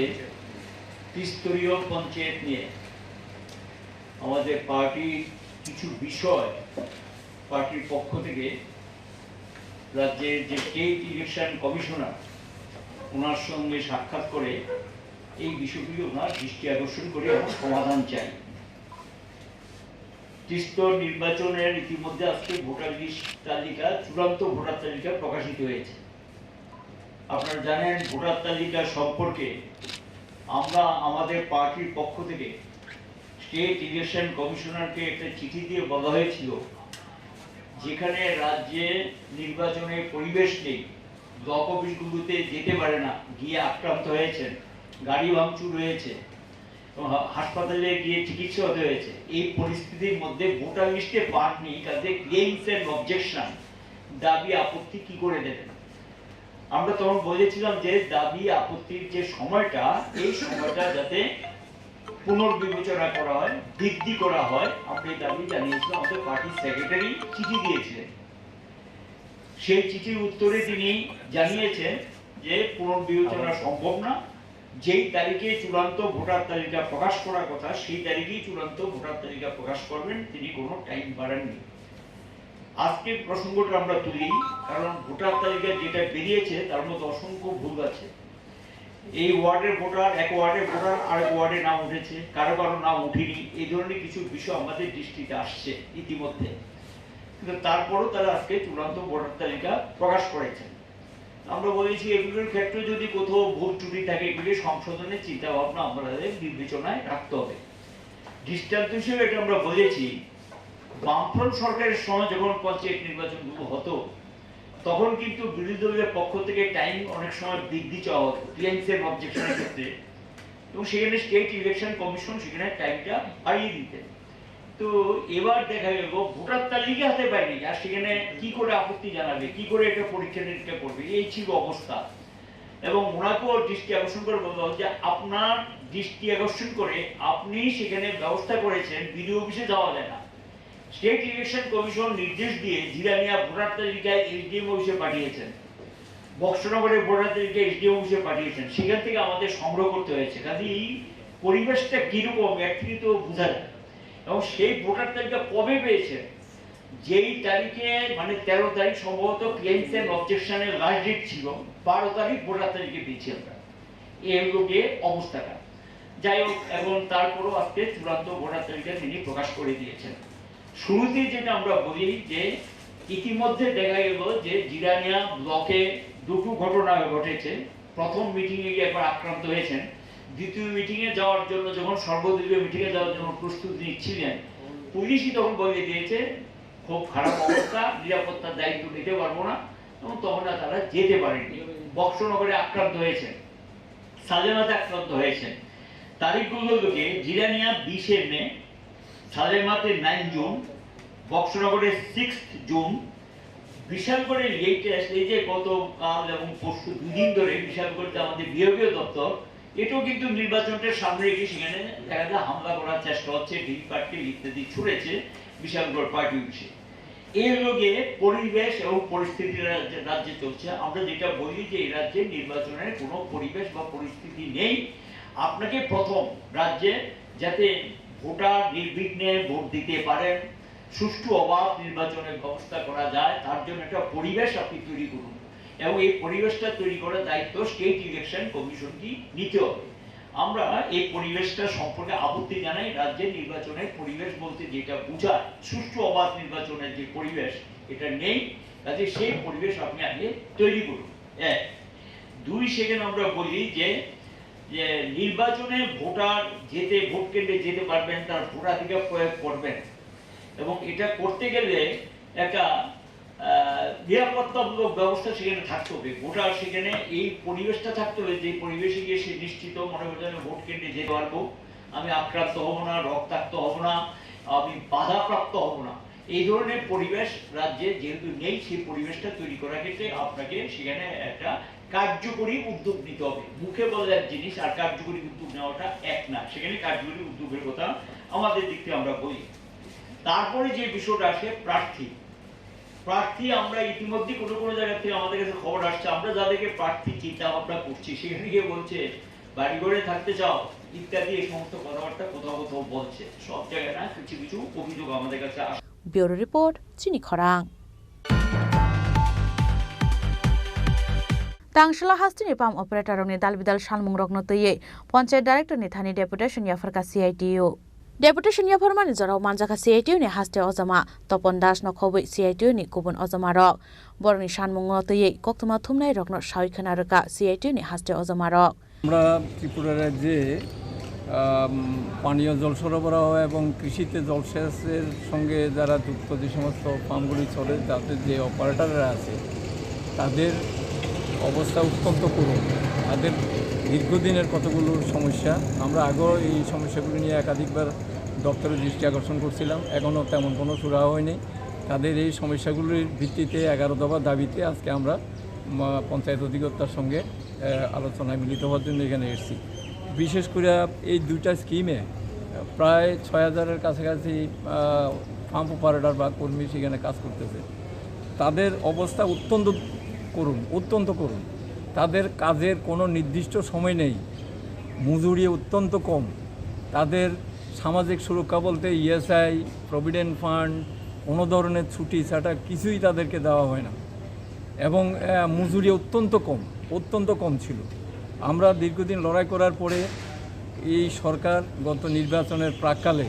ত্রিস্তরীয় পঞ্চায়েত নিয়ে আমাদের পার্টির কিছু বিষয় পার্টির পক্ষ থেকে রাজ্যের যে স্টেট ইলেকশন কমিশনার, ওনার সঙ্গে সাক্ষাৎ করে এই বিষয়গুলি ওনার দৃষ্টি আকর্ষণ করে আমরা সমাধান চাই। ত্রিস্তর নির্বাচনের ইতিমধ্যে আজকে ভোটার লিস্ট তালিকা, চূড়ান্ত ভোটার তালিকা প্রকাশিত হয়েছে। আপনারা জানেন, ভোটার তালিকা সম্পর্কে আমরা আমাদের পার্টির পক্ষ থেকে স্টেট ইলেকশন কমিশনারকে একটা চিঠি দিয়ে বলা হয়েছিল, যেখানে রাজ্যে নির্বাচনের পরিবেশ নেই, ব্লক অফিসগুলোতে যেতে পারে না, গিয়ে আক্রান্ত হয়েছেন, গাড়ি ভাঙচুর হয়েছে এবং হা-, হাসপাতালে গিয়ে চিকিৎসা হতে হয়েছে। এই পরিস্থিতির মধ্যে ভোটার লিস্টে পার্ট নেই, কাজে ক্লেমস অ্যান্ড অবজেকশন, দাবি আপত্তি কি করে দেবেন? আমরা তখন বলেছিলাম যে দাবি আপত্তির যে সময়টা, এই সময়টা যাতে পুনর্বিবেচনা করা হয়, বৃদ্ধি করা হয়, আমরা এই দাবি জানিয়েছিলাম। আমাদের পার্টির সেক্রেটারি চিঠি দিয়েছিলেন। সেই চিঠির উত্তরে তিনি জানিয়েছেন যে পুনর্বিবেচনা সম্ভব না, যেই তারিখে চূড়ান্ত ভোটার তালিকা প্রকাশ করার কথা, সেই তারিখেই চূড়ান্ত ভোটার তালিকা প্রকাশ করবেন, তিনি কোনো টাইম বাড়াননি। আজকের প্রসঙ্গটা আমরা তুলি, কারণ ভোটার তালিকা যেটা বেরিয়েছে, তার মধ্যে অসংখ্য ভুল আছে। এই ওয়ার্ডের ভোটার, এক ওয়ার্ডের ভোটার আরেক ওয়ার্ডে নাম উঠেছে, কারো কারো নাম উঠেনি, এই ধরনের কিছু বিষয় আমাদের দৃষ্টিতে আসছে ইতিমধ্যে। কিন্তু তারপরও তারা আজকে চূড়ান্ত ভোটার তালিকা প্রকাশ করেছেন। আমরা বলেছি, এগুলোর ক্ষেত্রে যদি কোথাও ভুল ত্রুটি থাকে, এগুলি সংশোধনের চিন্তা ভাবনা আমাদের বিবেচনায় রাখতে হবে। দৃষ্টান্ত হিসেবে এটা আমরা বলেছি, বামফ্রন্ট সরকারের সময় যখন পঞ্চায়েত নির্বাচনগুলো হতো, তখন কিন্তু বিরোধী দলের পক্ষ থেকে টাইম অনেক সময় বৃদ্ধি চাওয়া হতো টিএমসি এর অবজেকশনের ক্ষেত্রে, এবং সেখানে স্টেট ইলেকশন কমিশন সেখানে টাইমটা বাড়িয়ে দিতেন। তো এবার দেখা গেল ভোটার তালিকা হাতে পায়নি, আর সেখানে কি করে আপত্তি জানাবে, কি করে এটা পরীক্ষা নিরীক্ষা করবে, এই ছিল অবস্থা। এবং ওনাকেও দৃষ্টি আকর্ষণ করে বলতে হবে যে আপনার দৃষ্টি আকর্ষণ করে আপনি সেখানে ব্যবস্থা করেছেন, বিডিও অফিসে যাওয়া যায় না। স্টেট ইলেকশন কমিশন নির্দেশ দিয়ে জিরানিয়া ভোটার তালিকায় এসডিএম অফিসে পাঠিয়েছেন, বক্সনগরে ভোটার তালিকায় এসডিএম অফিসে পাঠিয়েছেন, সেখান থেকে আমাদের সংগ্রহ করতে হয়েছে। কাজে এই পরিবেশটা কীরকম, এক থেকে তো বোঝা যায়। এবং সেই ভোটার তালিকা কবে পেয়েছেন? যেই তারিখে, মানে তেরো তারিখ সম্ভবত ক্লেমস অ্যান্ড অবজেকশনের লাস্ট ডেট ছিল, বারো তারিখ ভোটার তালিকা পেয়েছি আমরা। এই হলো গিয়ে অবস্থাটা। যাই হোক, এখন তারপরও আজকে চূড়ান্ত ভোটার তালিকা তিনি প্রকাশ করে দিয়েছেন। শুরুতেই যেটা আমরা বলি যে ইতিমধ্যে দেখা গেল যে জিরানিয়া ব্লকে দুটো ঘটনা ঘটেছে। প্রথম মিটিংয়ে গিয়ে একবার আক্রান্ত হয়েছেন, দ্বিতীয় মিটিংয়ে যাওয়ার জন্য যখন সর্বদলীয় মিটিংয়ে যাওয়ার জন্য প্রস্তুতি নিচ্ছিলেন, পুলিশই তখন বলে দিয়েছে খুব খারাপ অবস্থা, নিরাপত্তার দায়িত্ব নিতে পারবো না, এবং তখন আর তারা যেতে পারেননি। বক্সনগরে আক্রান্ত হয়েছেন, সালেমাতে আক্রান্ত হয়েছেন। তারিখগুলো লোকে জিরানিয়া বিশে মে, সালেমাতে নাইন জুন, বক্সনগরে সিক্সথ জুন, বিশালগড়ে লেটেস্ট এই যে গতকাল এবং পরশু দুদিন ধরে বিশালগড়তে আমাদের বিভাগীয় দপ্তর, এটাও কিন্তু নির্বাচনটা সামনে রেখে সেখানে দেখা যায় হামলা করার চেষ্টা হচ্ছে, ডিম পাটকেল ইত্যাদি ছুড়েছে বিশালগড় পার্টি অফিসে। এর লগে পরিবেশ এবং পরিস্থিতি রাজ্যে, রাজ্যে চলছে। আমরা যেটা বলি যে এই রাজ্যে নির্বাচনের কোনো পরিবেশ বা পরিস্থিতি নেই। আপনাকে প্রথম রাজ্যে যাতে ভোটার নির্বিঘ্নে ভোট দিতে পারেন, সুষ্ঠু অবাধ নির্বাচনের ব্যবস্থা করা যায়, তার জন্য একটা পরিবেশ আপনি তৈরি করুন। এবং এই পরিবেশটা তৈরি করার দায়িত্ব স্টেট ইলেকশন কমিশনকে নিতে হবে। আমরা এই পরিবেশটা সম্পর্কে আপত্তি জানাই। রাজ্যের নির্বাচনের পরিবেশ বলতে যেটা বোঝায়, সুষ্ঠু অবাধ নির্বাচনের যে পরিবেশ, এটা নেই। কাজে সেই পরিবেশ আপনি আগে তৈরি করুন। এক। দুই, সেখানে আমরা বলি যে, যে নির্বাচনে ভোটার যেতে, ভোট কেন্দ্রে যেতে পারবেন, তার ভোটাধিকার প্রয়োগ করবেন, এবং এটা করতে গেলে একটা আহ, নিরাপত্তামূলক ব্যবস্থা সেখানে থাকতে হবে, ভোটার সেখানে এই পরিবেশটা থাকতে হবে যে পরিবেশে গিয়ে সে নিশ্চিত মনে করতে আমি ভোট কেন্দ্রে যেতে পারবো, আমি আক্রান্ত হব না, রক্তাক্ত হব না, আমি বাধাপ্রাপ্ত হব না। এই ধরনের পরিবেশ রাজ্যে যেহেতু নেই, সেই পরিবেশটা তৈরি করার ক্ষেত্রে আপনাকে সেখানে একটা কার্যকরী উদ্যোগ নিতে হবে। মুখে বলা এক জিনিস, আর কার্যকরী উদ্যোগ নেওয়াটা এক না। সেখানে কার্যকরী উদ্যোগের কথা আমাদের দিক থেকে আমরা বলি। তারপরে যে বিষয়টা আসে প্রার্থী, প্রার্থী আমরা ইতিমধ্যে কোনো কোনো জায়গা থেকে আমাদের কাছে খবর আসছে, আমরা যাদেরকে প্রার্থী চিন্তা ভাবনা করছি, সেখানে গিয়ে বলছে বাড়ি ঘরে থাকতে চাও ইত্যাদি এই সমস্ত কথাবার্তা কোথাও কোথাও বলছে। সব জায়গায় না, কিছু কিছু অভিযোগ আমাদের কাছে আসে। Bureau report, Chini Khorang. Tangsila hasteni pump operator rokni dalbidal salmungrokno twiwi Panchayat Director ni thani deputation yapharkha C I T U. Deputation yapharmani jorao manjakha C I T U ni haste ojama Topon Das no khobwi C I T U ni kubun ojama rok. Borokni sanmungno twiwi koktwma thumnai rokno sawi khwna rwkha C I T U ni haste ojama rok. আমরা ত্রিপুরা রাজ্যে, আম, পানীয় জল সরবরাহ এবং কৃষিতে জলসেচের সঙ্গে যারা যুক্ত যে সমস্ত পাম্পগুলি চলে, তাতে যে অপারেটররা আছে, তাদের অবস্থা অত্যন্ত করুণ। তাদের দীর্ঘদিনের কতগুলো সমস্যা, আমরা আগেও এই সমস্যাগুলি নিয়ে একাধিকবার দপ্তরের দৃষ্টি আকর্ষণ করছিলাম, এখনও তেমন কোনো সুরাহা হয়নি। তাদের এই সমস্যাগুলির ভিত্তিতে এগারো দফা দাবিতে আজকে আমরা, মা-, পঞ্চায়েত অধিকর্তার সঙ্গে, আহ, আলোচনায় মিলিত হওয়ার জন্য এখানে এসেছি। বিশেষ করে এই দুইটা স্কিমে প্রায় ছয় হাজারের কাছাকাছি, আহ, পাম্প অপারেটর বা কর্মী সেখানে কাজ করতেছে। তাদের অবস্থা অত্যন্ত করুণ, অত্যন্ত করুণ। তাদের কাজের কোনো নির্দিষ্ট সময় নেই, মজুরি অত্যন্ত কম, তাদের সামাজিক সুরক্ষা বলতে ইএসআই, প্রভিডেন্ট ফান্ড, কোনো ধরনের ছুটি ছাটা কিছুই তাদেরকে দেওয়া হয় না। এবং, আহ, মজুরি অত্যন্ত কম, অত্যন্ত কম ছিল। আমরা দীর্ঘদিন লড়াই করার পরে এই সরকার গত নির্বাচনের প্রাক্কালে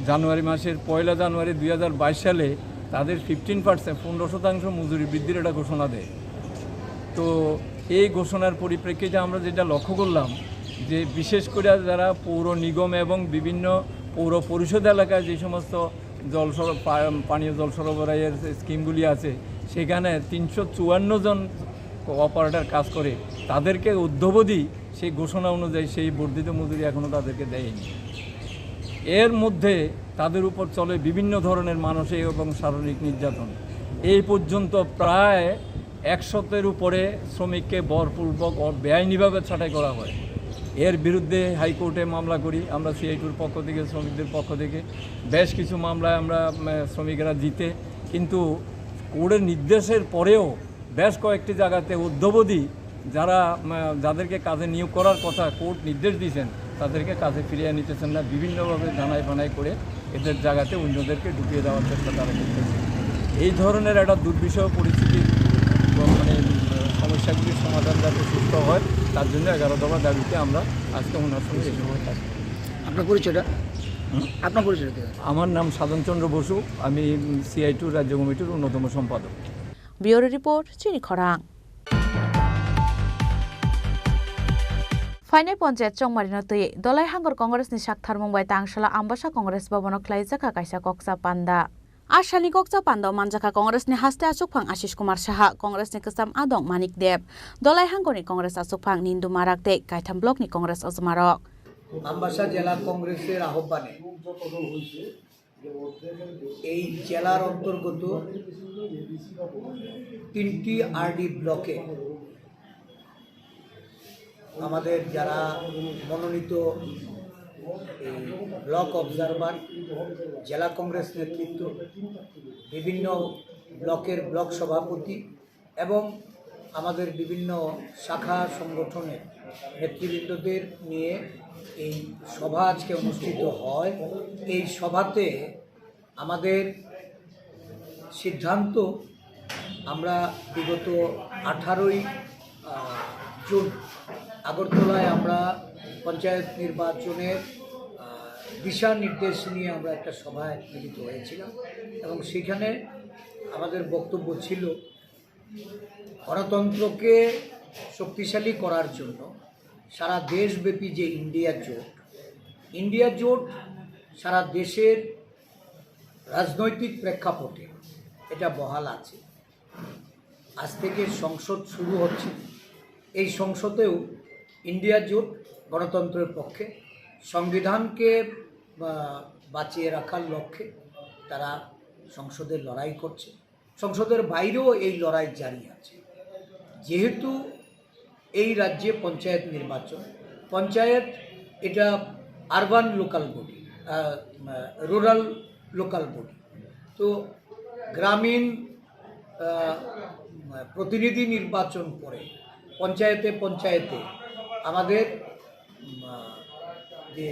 জানুয়ারি মাসের পয়লা জানুয়ারি দুই হাজার বাইশ সালে তাদের ফিফটিন পার্সেন্ট, পনেরো শতাংশ মজুরি বৃদ্ধির একটা ঘোষণা দেয়। তো এই ঘোষণার পরিপ্রেক্ষিতে আমরা যেটা লক্ষ্য করলাম যে বিশেষ করে যারা পৌর নিগম এবং বিভিন্ন পৌর পরিষদ এলাকায় যে সমস্ত জল সর-, পা-, পানীয় জল সরবরাহের স্কিমগুলি আছে, সেখানে তিনশো চুয়ান্ন জন অপারেটর কাজ করে, তাদেরকে অদ্যাবধি সেই ঘোষণা অনুযায়ী সেই বর্ধিত মজুরি এখনও তাদেরকে দেয়নি। এর মধ্যে তাদের উপর চলে বিভিন্ন ধরনের মানসিক এবং শারীরিক নির্যাতন। এই পর্যন্ত প্রায় একশতের উপরে শ্রমিককে বলপূর্বক অ-, বেআইনিভাবে ছাঁটাই করা হয়। এর বিরুদ্ধে হাইকোর্টে মামলা করি আমরা সিআইটিউর পক্ষ থেকে, শ্রমিকদের পক্ষ থেকে। বেশ কিছু মামলায় আমরা, উম, শ্রমিকেরা জিতে, কিন্তু কোর্টের নির্দেশের পরেও বেশ কয়েকটি জায়গাতে অদ্যাবধি যারা, উম, যাদেরকে কাজে নিয়োগ করার কথা কোর্ট নির্দেশ দিয়েছেন, তাদেরকে কাজে ফিরিয়ে নিতেছেন না, বিভিন্নভাবে জানাই বানাই করে এদের জায়গাতে অন্যদেরকে ঢুকিয়ে দেওয়ার চেষ্টা তারা করতেছে। এই ধরনের একটা দুর্বিষহ পরিস্থিতির, মানে, সমস্যাগুলির সমাধান যাতে সুস্থ হয়, তার জন্য এগারো দফা দাবিতে আমরা আজকে ওনার সঙ্গে এই সময় কাজ করছি। আপনার পরিচয়টা? হুম? আপনার পরিচয়টা দেবেন। আমার নাম সাধনচন্দ্র বসু, আমি সিআইটিউ রাজ্য কমিটির অন্যতম সম্পাদক। Bureau Report, Chini Khorang. Phainai ponchayat chongmarino twi Dolai Hangor Congress ni sak tharmung bai Tangsala Ambasa Congress Bhavan o khlaijak kha kaisa kokcha panda. A salni kokcha panda o manjakha Congress ni haste achukphang Ashish Kumar Saha, Congress ni kwcham adong Manik Deb, Dolai Hangor ni Congress achukphang Nindu Marak tei kaitham block ni Congress ojmarok. Ambassa জেলা কংগ্রেসের আহ্বানে এই জেলার অন্তর্গত তিনটি আরডি ব্লকে আমাদের যারা মনোনীত এই ব্লক অবজারভার, জেলা কংগ্রেস নেতৃত্ব, বিভিন্ন ব্লকের ব্লক সভাপতি এবং আমাদের বিভিন্ন শাখা সংগঠনের নেতৃবৃন্দদের নিয়ে এই সভা আজকে অনুষ্ঠিত হয়। এই সভাতে আমাদের সিদ্ধান্ত, আমরা বিগত আঠারোই, আহ, জুন আগরতলায় আমরা পঞ্চায়েত নির্বাচনের, আহ, দিশা নির্দেশ নিয়ে আমরা একটা সভায় মিলিত হয়েছিলাম এবং সেখানে আমাদের বক্তব্য ছিল গণতন্ত্রকে শক্তিশালী করার জন্য সারা দেশব্যাপী যে ইন্ডিয়া জোট, ইন্ডিয়া জোট সারা দেশের রাজনৈতিক প্রেক্ষাপটে এটা বহাল আছে। আজ থেকে সংসদ শুরু হচ্ছে, এই সংসদেও ইন্ডিয়া জোট গণতন্ত্রের পক্ষে, সংবিধানকে, আহ, বাঁচিয়ে রাখার লক্ষ্যে তারা সংসদে লড়াই করছে। সংসদের বাইরেও এই লড়াই জারি আছে। যেহেতু এই রাজ্যে পঞ্চায়েত নির্বাচন, পঞ্চায়েত এটা urban local body, rural local body, তো গ্রামীণ, আহ, প্রতিনিধি নির্বাচন করে পঞ্চায়েতে পঞ্চায়েতে আমাদের, উম, আহ, যে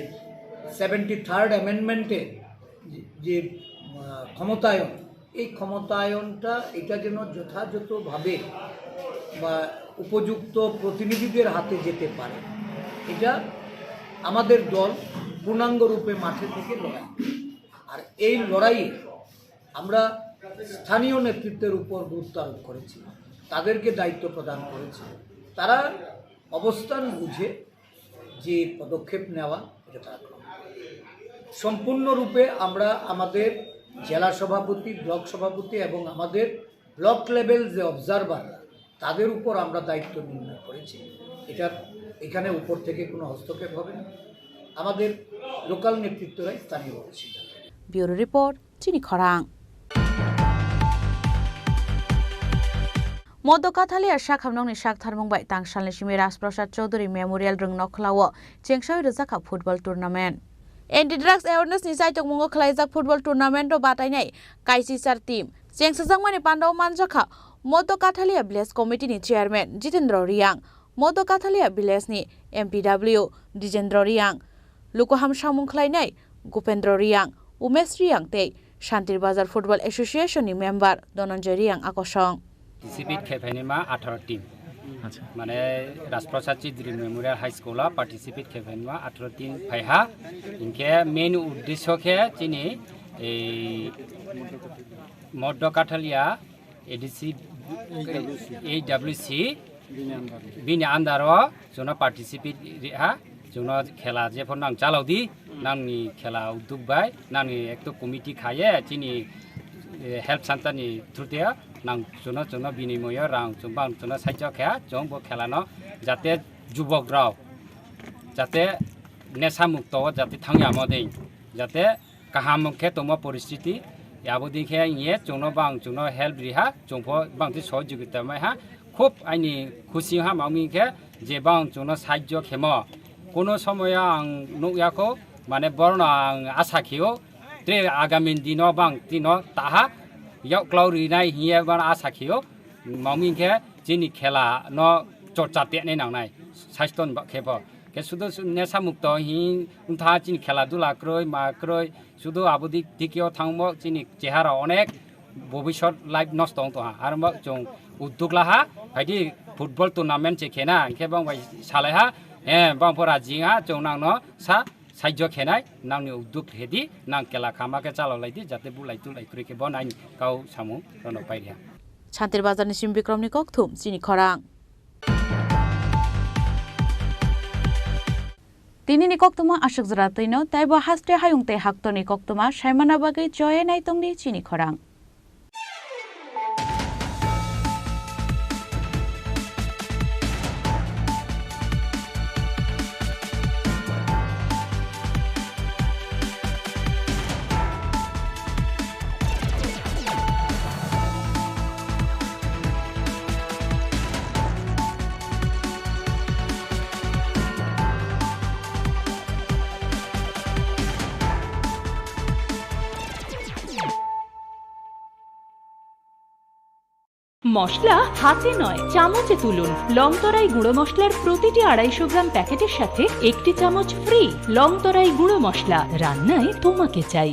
সেভেন্টি থার্ড অ্যামেন্ডমেন্টের যে, যে, আহ, ক্ষমতায়ন, এই ক্ষমতায়নটা এটা যেন যথাযথভাবে বা উপযুক্ত প্রতিনিধিদের হাতে যেতে পারে, এটা আমাদের দল পূর্ণাঙ্গ রূপে মাঠে থেকে লড়াই। আর এই লড়াইয়ে আমরা স্থানীয় নেতৃত্বের উপর গুরুত্ব আরোপ করেছি, তাদেরকে দায়িত্ব প্রদান করেছি। তারা অবস্থান বুঝে যে পদক্ষেপ নেওয়া, এটা তারা গ্রহণ করে। সম্পূর্ণরূপে আমরা আমাদের জেলা সভাপতি, ব্লক সভাপতি এবং আমাদের ব্লক লেভেল যে অবজারভার, তাদের উপর আমরা দায়িত্ব নির্ণয় করেছি। এটা, এখানে উপর থেকে কোনো হস্তক্ষেপ হবে না, আমাদের লোকাল নেতৃত্বরাই স্থানীয়ভাবে সিদ্ধান্ত নেবে। Bureau Report, Chini Khorang. Modo Kathalia sakhamnokni sak tharmung bai tangsalni simi Rajprasad Chaudhury Memorial Rwngnokhlao chengsawi rwjakha football tournament. Anti Drugs Awareness ni chaitokmungo khwlaijak football tournament o batainai kaisisar team. Chengsajakmani pandao manjakha Modo Kathalia Village Committee ni Chairman Jitendra Reang, Modo Kathalia Village ni M P W Dijendra Reang, lukuham samung khlainai Gupendra Reang, Umesh Reang tei Shantir Bazar Football Association ni member Dhananjay Reang akosong. Participate khe phainai ma atharo team. Acha. Mane Rajprasad Chaudhury Memorial High School o participate khe phainai ma atharo team phaiha. Hinkhe main uddesho khe chini ei Modo Kathalia A D C, A W C, bini under o chwngno participate riha. Chwngno khela jephor nang chalao di, nangni khela uduk bai, nangni ekto committee khaye, chini, eh, health center ni through te nang chwngno, chwngno binimoyo rang chwng bang chwngno sahajyo kha, chwng bo khela no jate jubok rok jate nesa mukto o jate thangya modeng, jate kaham khe tongma poristiti, abo ding khe ang ye chwngno bang chwngno help riha, chwngpho bang ti sohojogita mai ha, khub aini khusi ha mami khe je bang chwngno sahajyo khemo. Kono somoyo ang nukya kho, mane borno ang asa khio, tre agami dino bang tino taha, yak klau rinai hiye ban asa khio, mami khe chini khela no chorcha tenai nangnai, sasthon ba khe bo. Khe sudo su-, nesa mukto hi wngtha chini khela dula kroi, ma kroi, sudo abo dik dikyo thangmo chini chehara onek bobisot life nosto wng tongha. Aro mo chwng udduk laha, phaidi football tournament che khena, hinkhe bang bai salai ha, eh, bang pho raji ha, chwng nangno sa sahajyo khenai, nangni udduk redi, nang khela khama khe chalok lai di, jate bulai tulai kwrwi khe bo nang kau samung rono pai riha. Chantir Bazar ni Sim Bikram ni kokthum, chini khorang. Tini ni koktuma aswk jora twino, taibo haste hayung tei haktor ni koktuma saimana bagwi choye nai tongdi chini khorang. মশলা হাতে নয়, চামচে তুলুন। লং তরাই গুঁড়ো মশলার প্রতিটি আড়াইশো গ্রাম প্যাকেটের সাথে একটি চামচ ফ্রি। লং তরাই গুঁড়ো মশলা, রান্নায় তোমাকে চাই।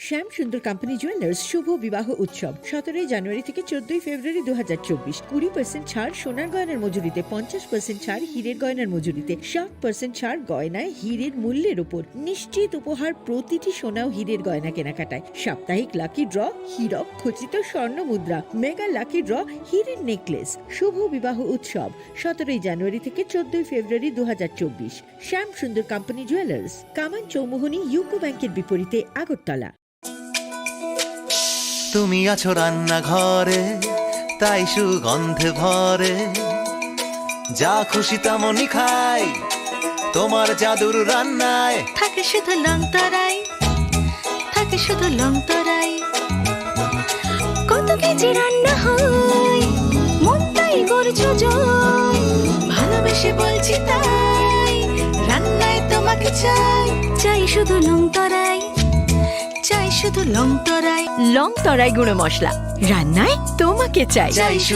শ্যাম সুন্দর কোম্পানি জুয়েলার্স শুভ বিবাহ উৎসব সতেরোই জানুয়ারি থেকে চোদ্দই ফেব্রুয়ারি দু হাজার চব্বিশ। কুড়ি পার্সেন্ট ছাড় সোনার গয়নার মজুরিতে, পঞ্চাশ পার্সেন্ট ছাড় হীরের গয়নার মজুরিতে, সাত পার্সেন্ট ছাড় গয়নায় হীরের মূল্যের উপর। নিশ্চিত উপহার প্রতিটি সোনা ও হীরের গয়না কেনাকাটায়। সাপ্তাহিক লাকি ড্র, হীরক খচিত স্বর্ণ মুদ্রা, মেগা লাকি ড্র, হীরের নেকলেস। শুভ বিবাহ উৎসব সতেরোই জানুয়ারি থেকে চোদ্দই ফেব্রুয়ারি দু হাজার চব্বিশ। শ্যাম সুন্দর কোম্পানি জুয়েলার্স, কামান চৌমুহনী ইউকো ব্যাংকের বিপরীতে, আগরতলা। তুমি আছো রান্নাঘরে, তাই সুগন্ধে ভরে। যা খুশি তেমনই খাই, তোমার জাদুর রান্নায়। থাকে শুধু লং তরাই, থাকে শুধু লং তরাই। কত কেজি রান্না হয়, মনটাই করছো জয়। ভালোবেসে বলছি তাই, রান্নায় তোমাকে চাই। চাই শুধু লং তরাই, চাই শুধু লং তরাই। লং তরাই গুঁড়ো মশলা, রান্নায় তোমাকে চাই। চাই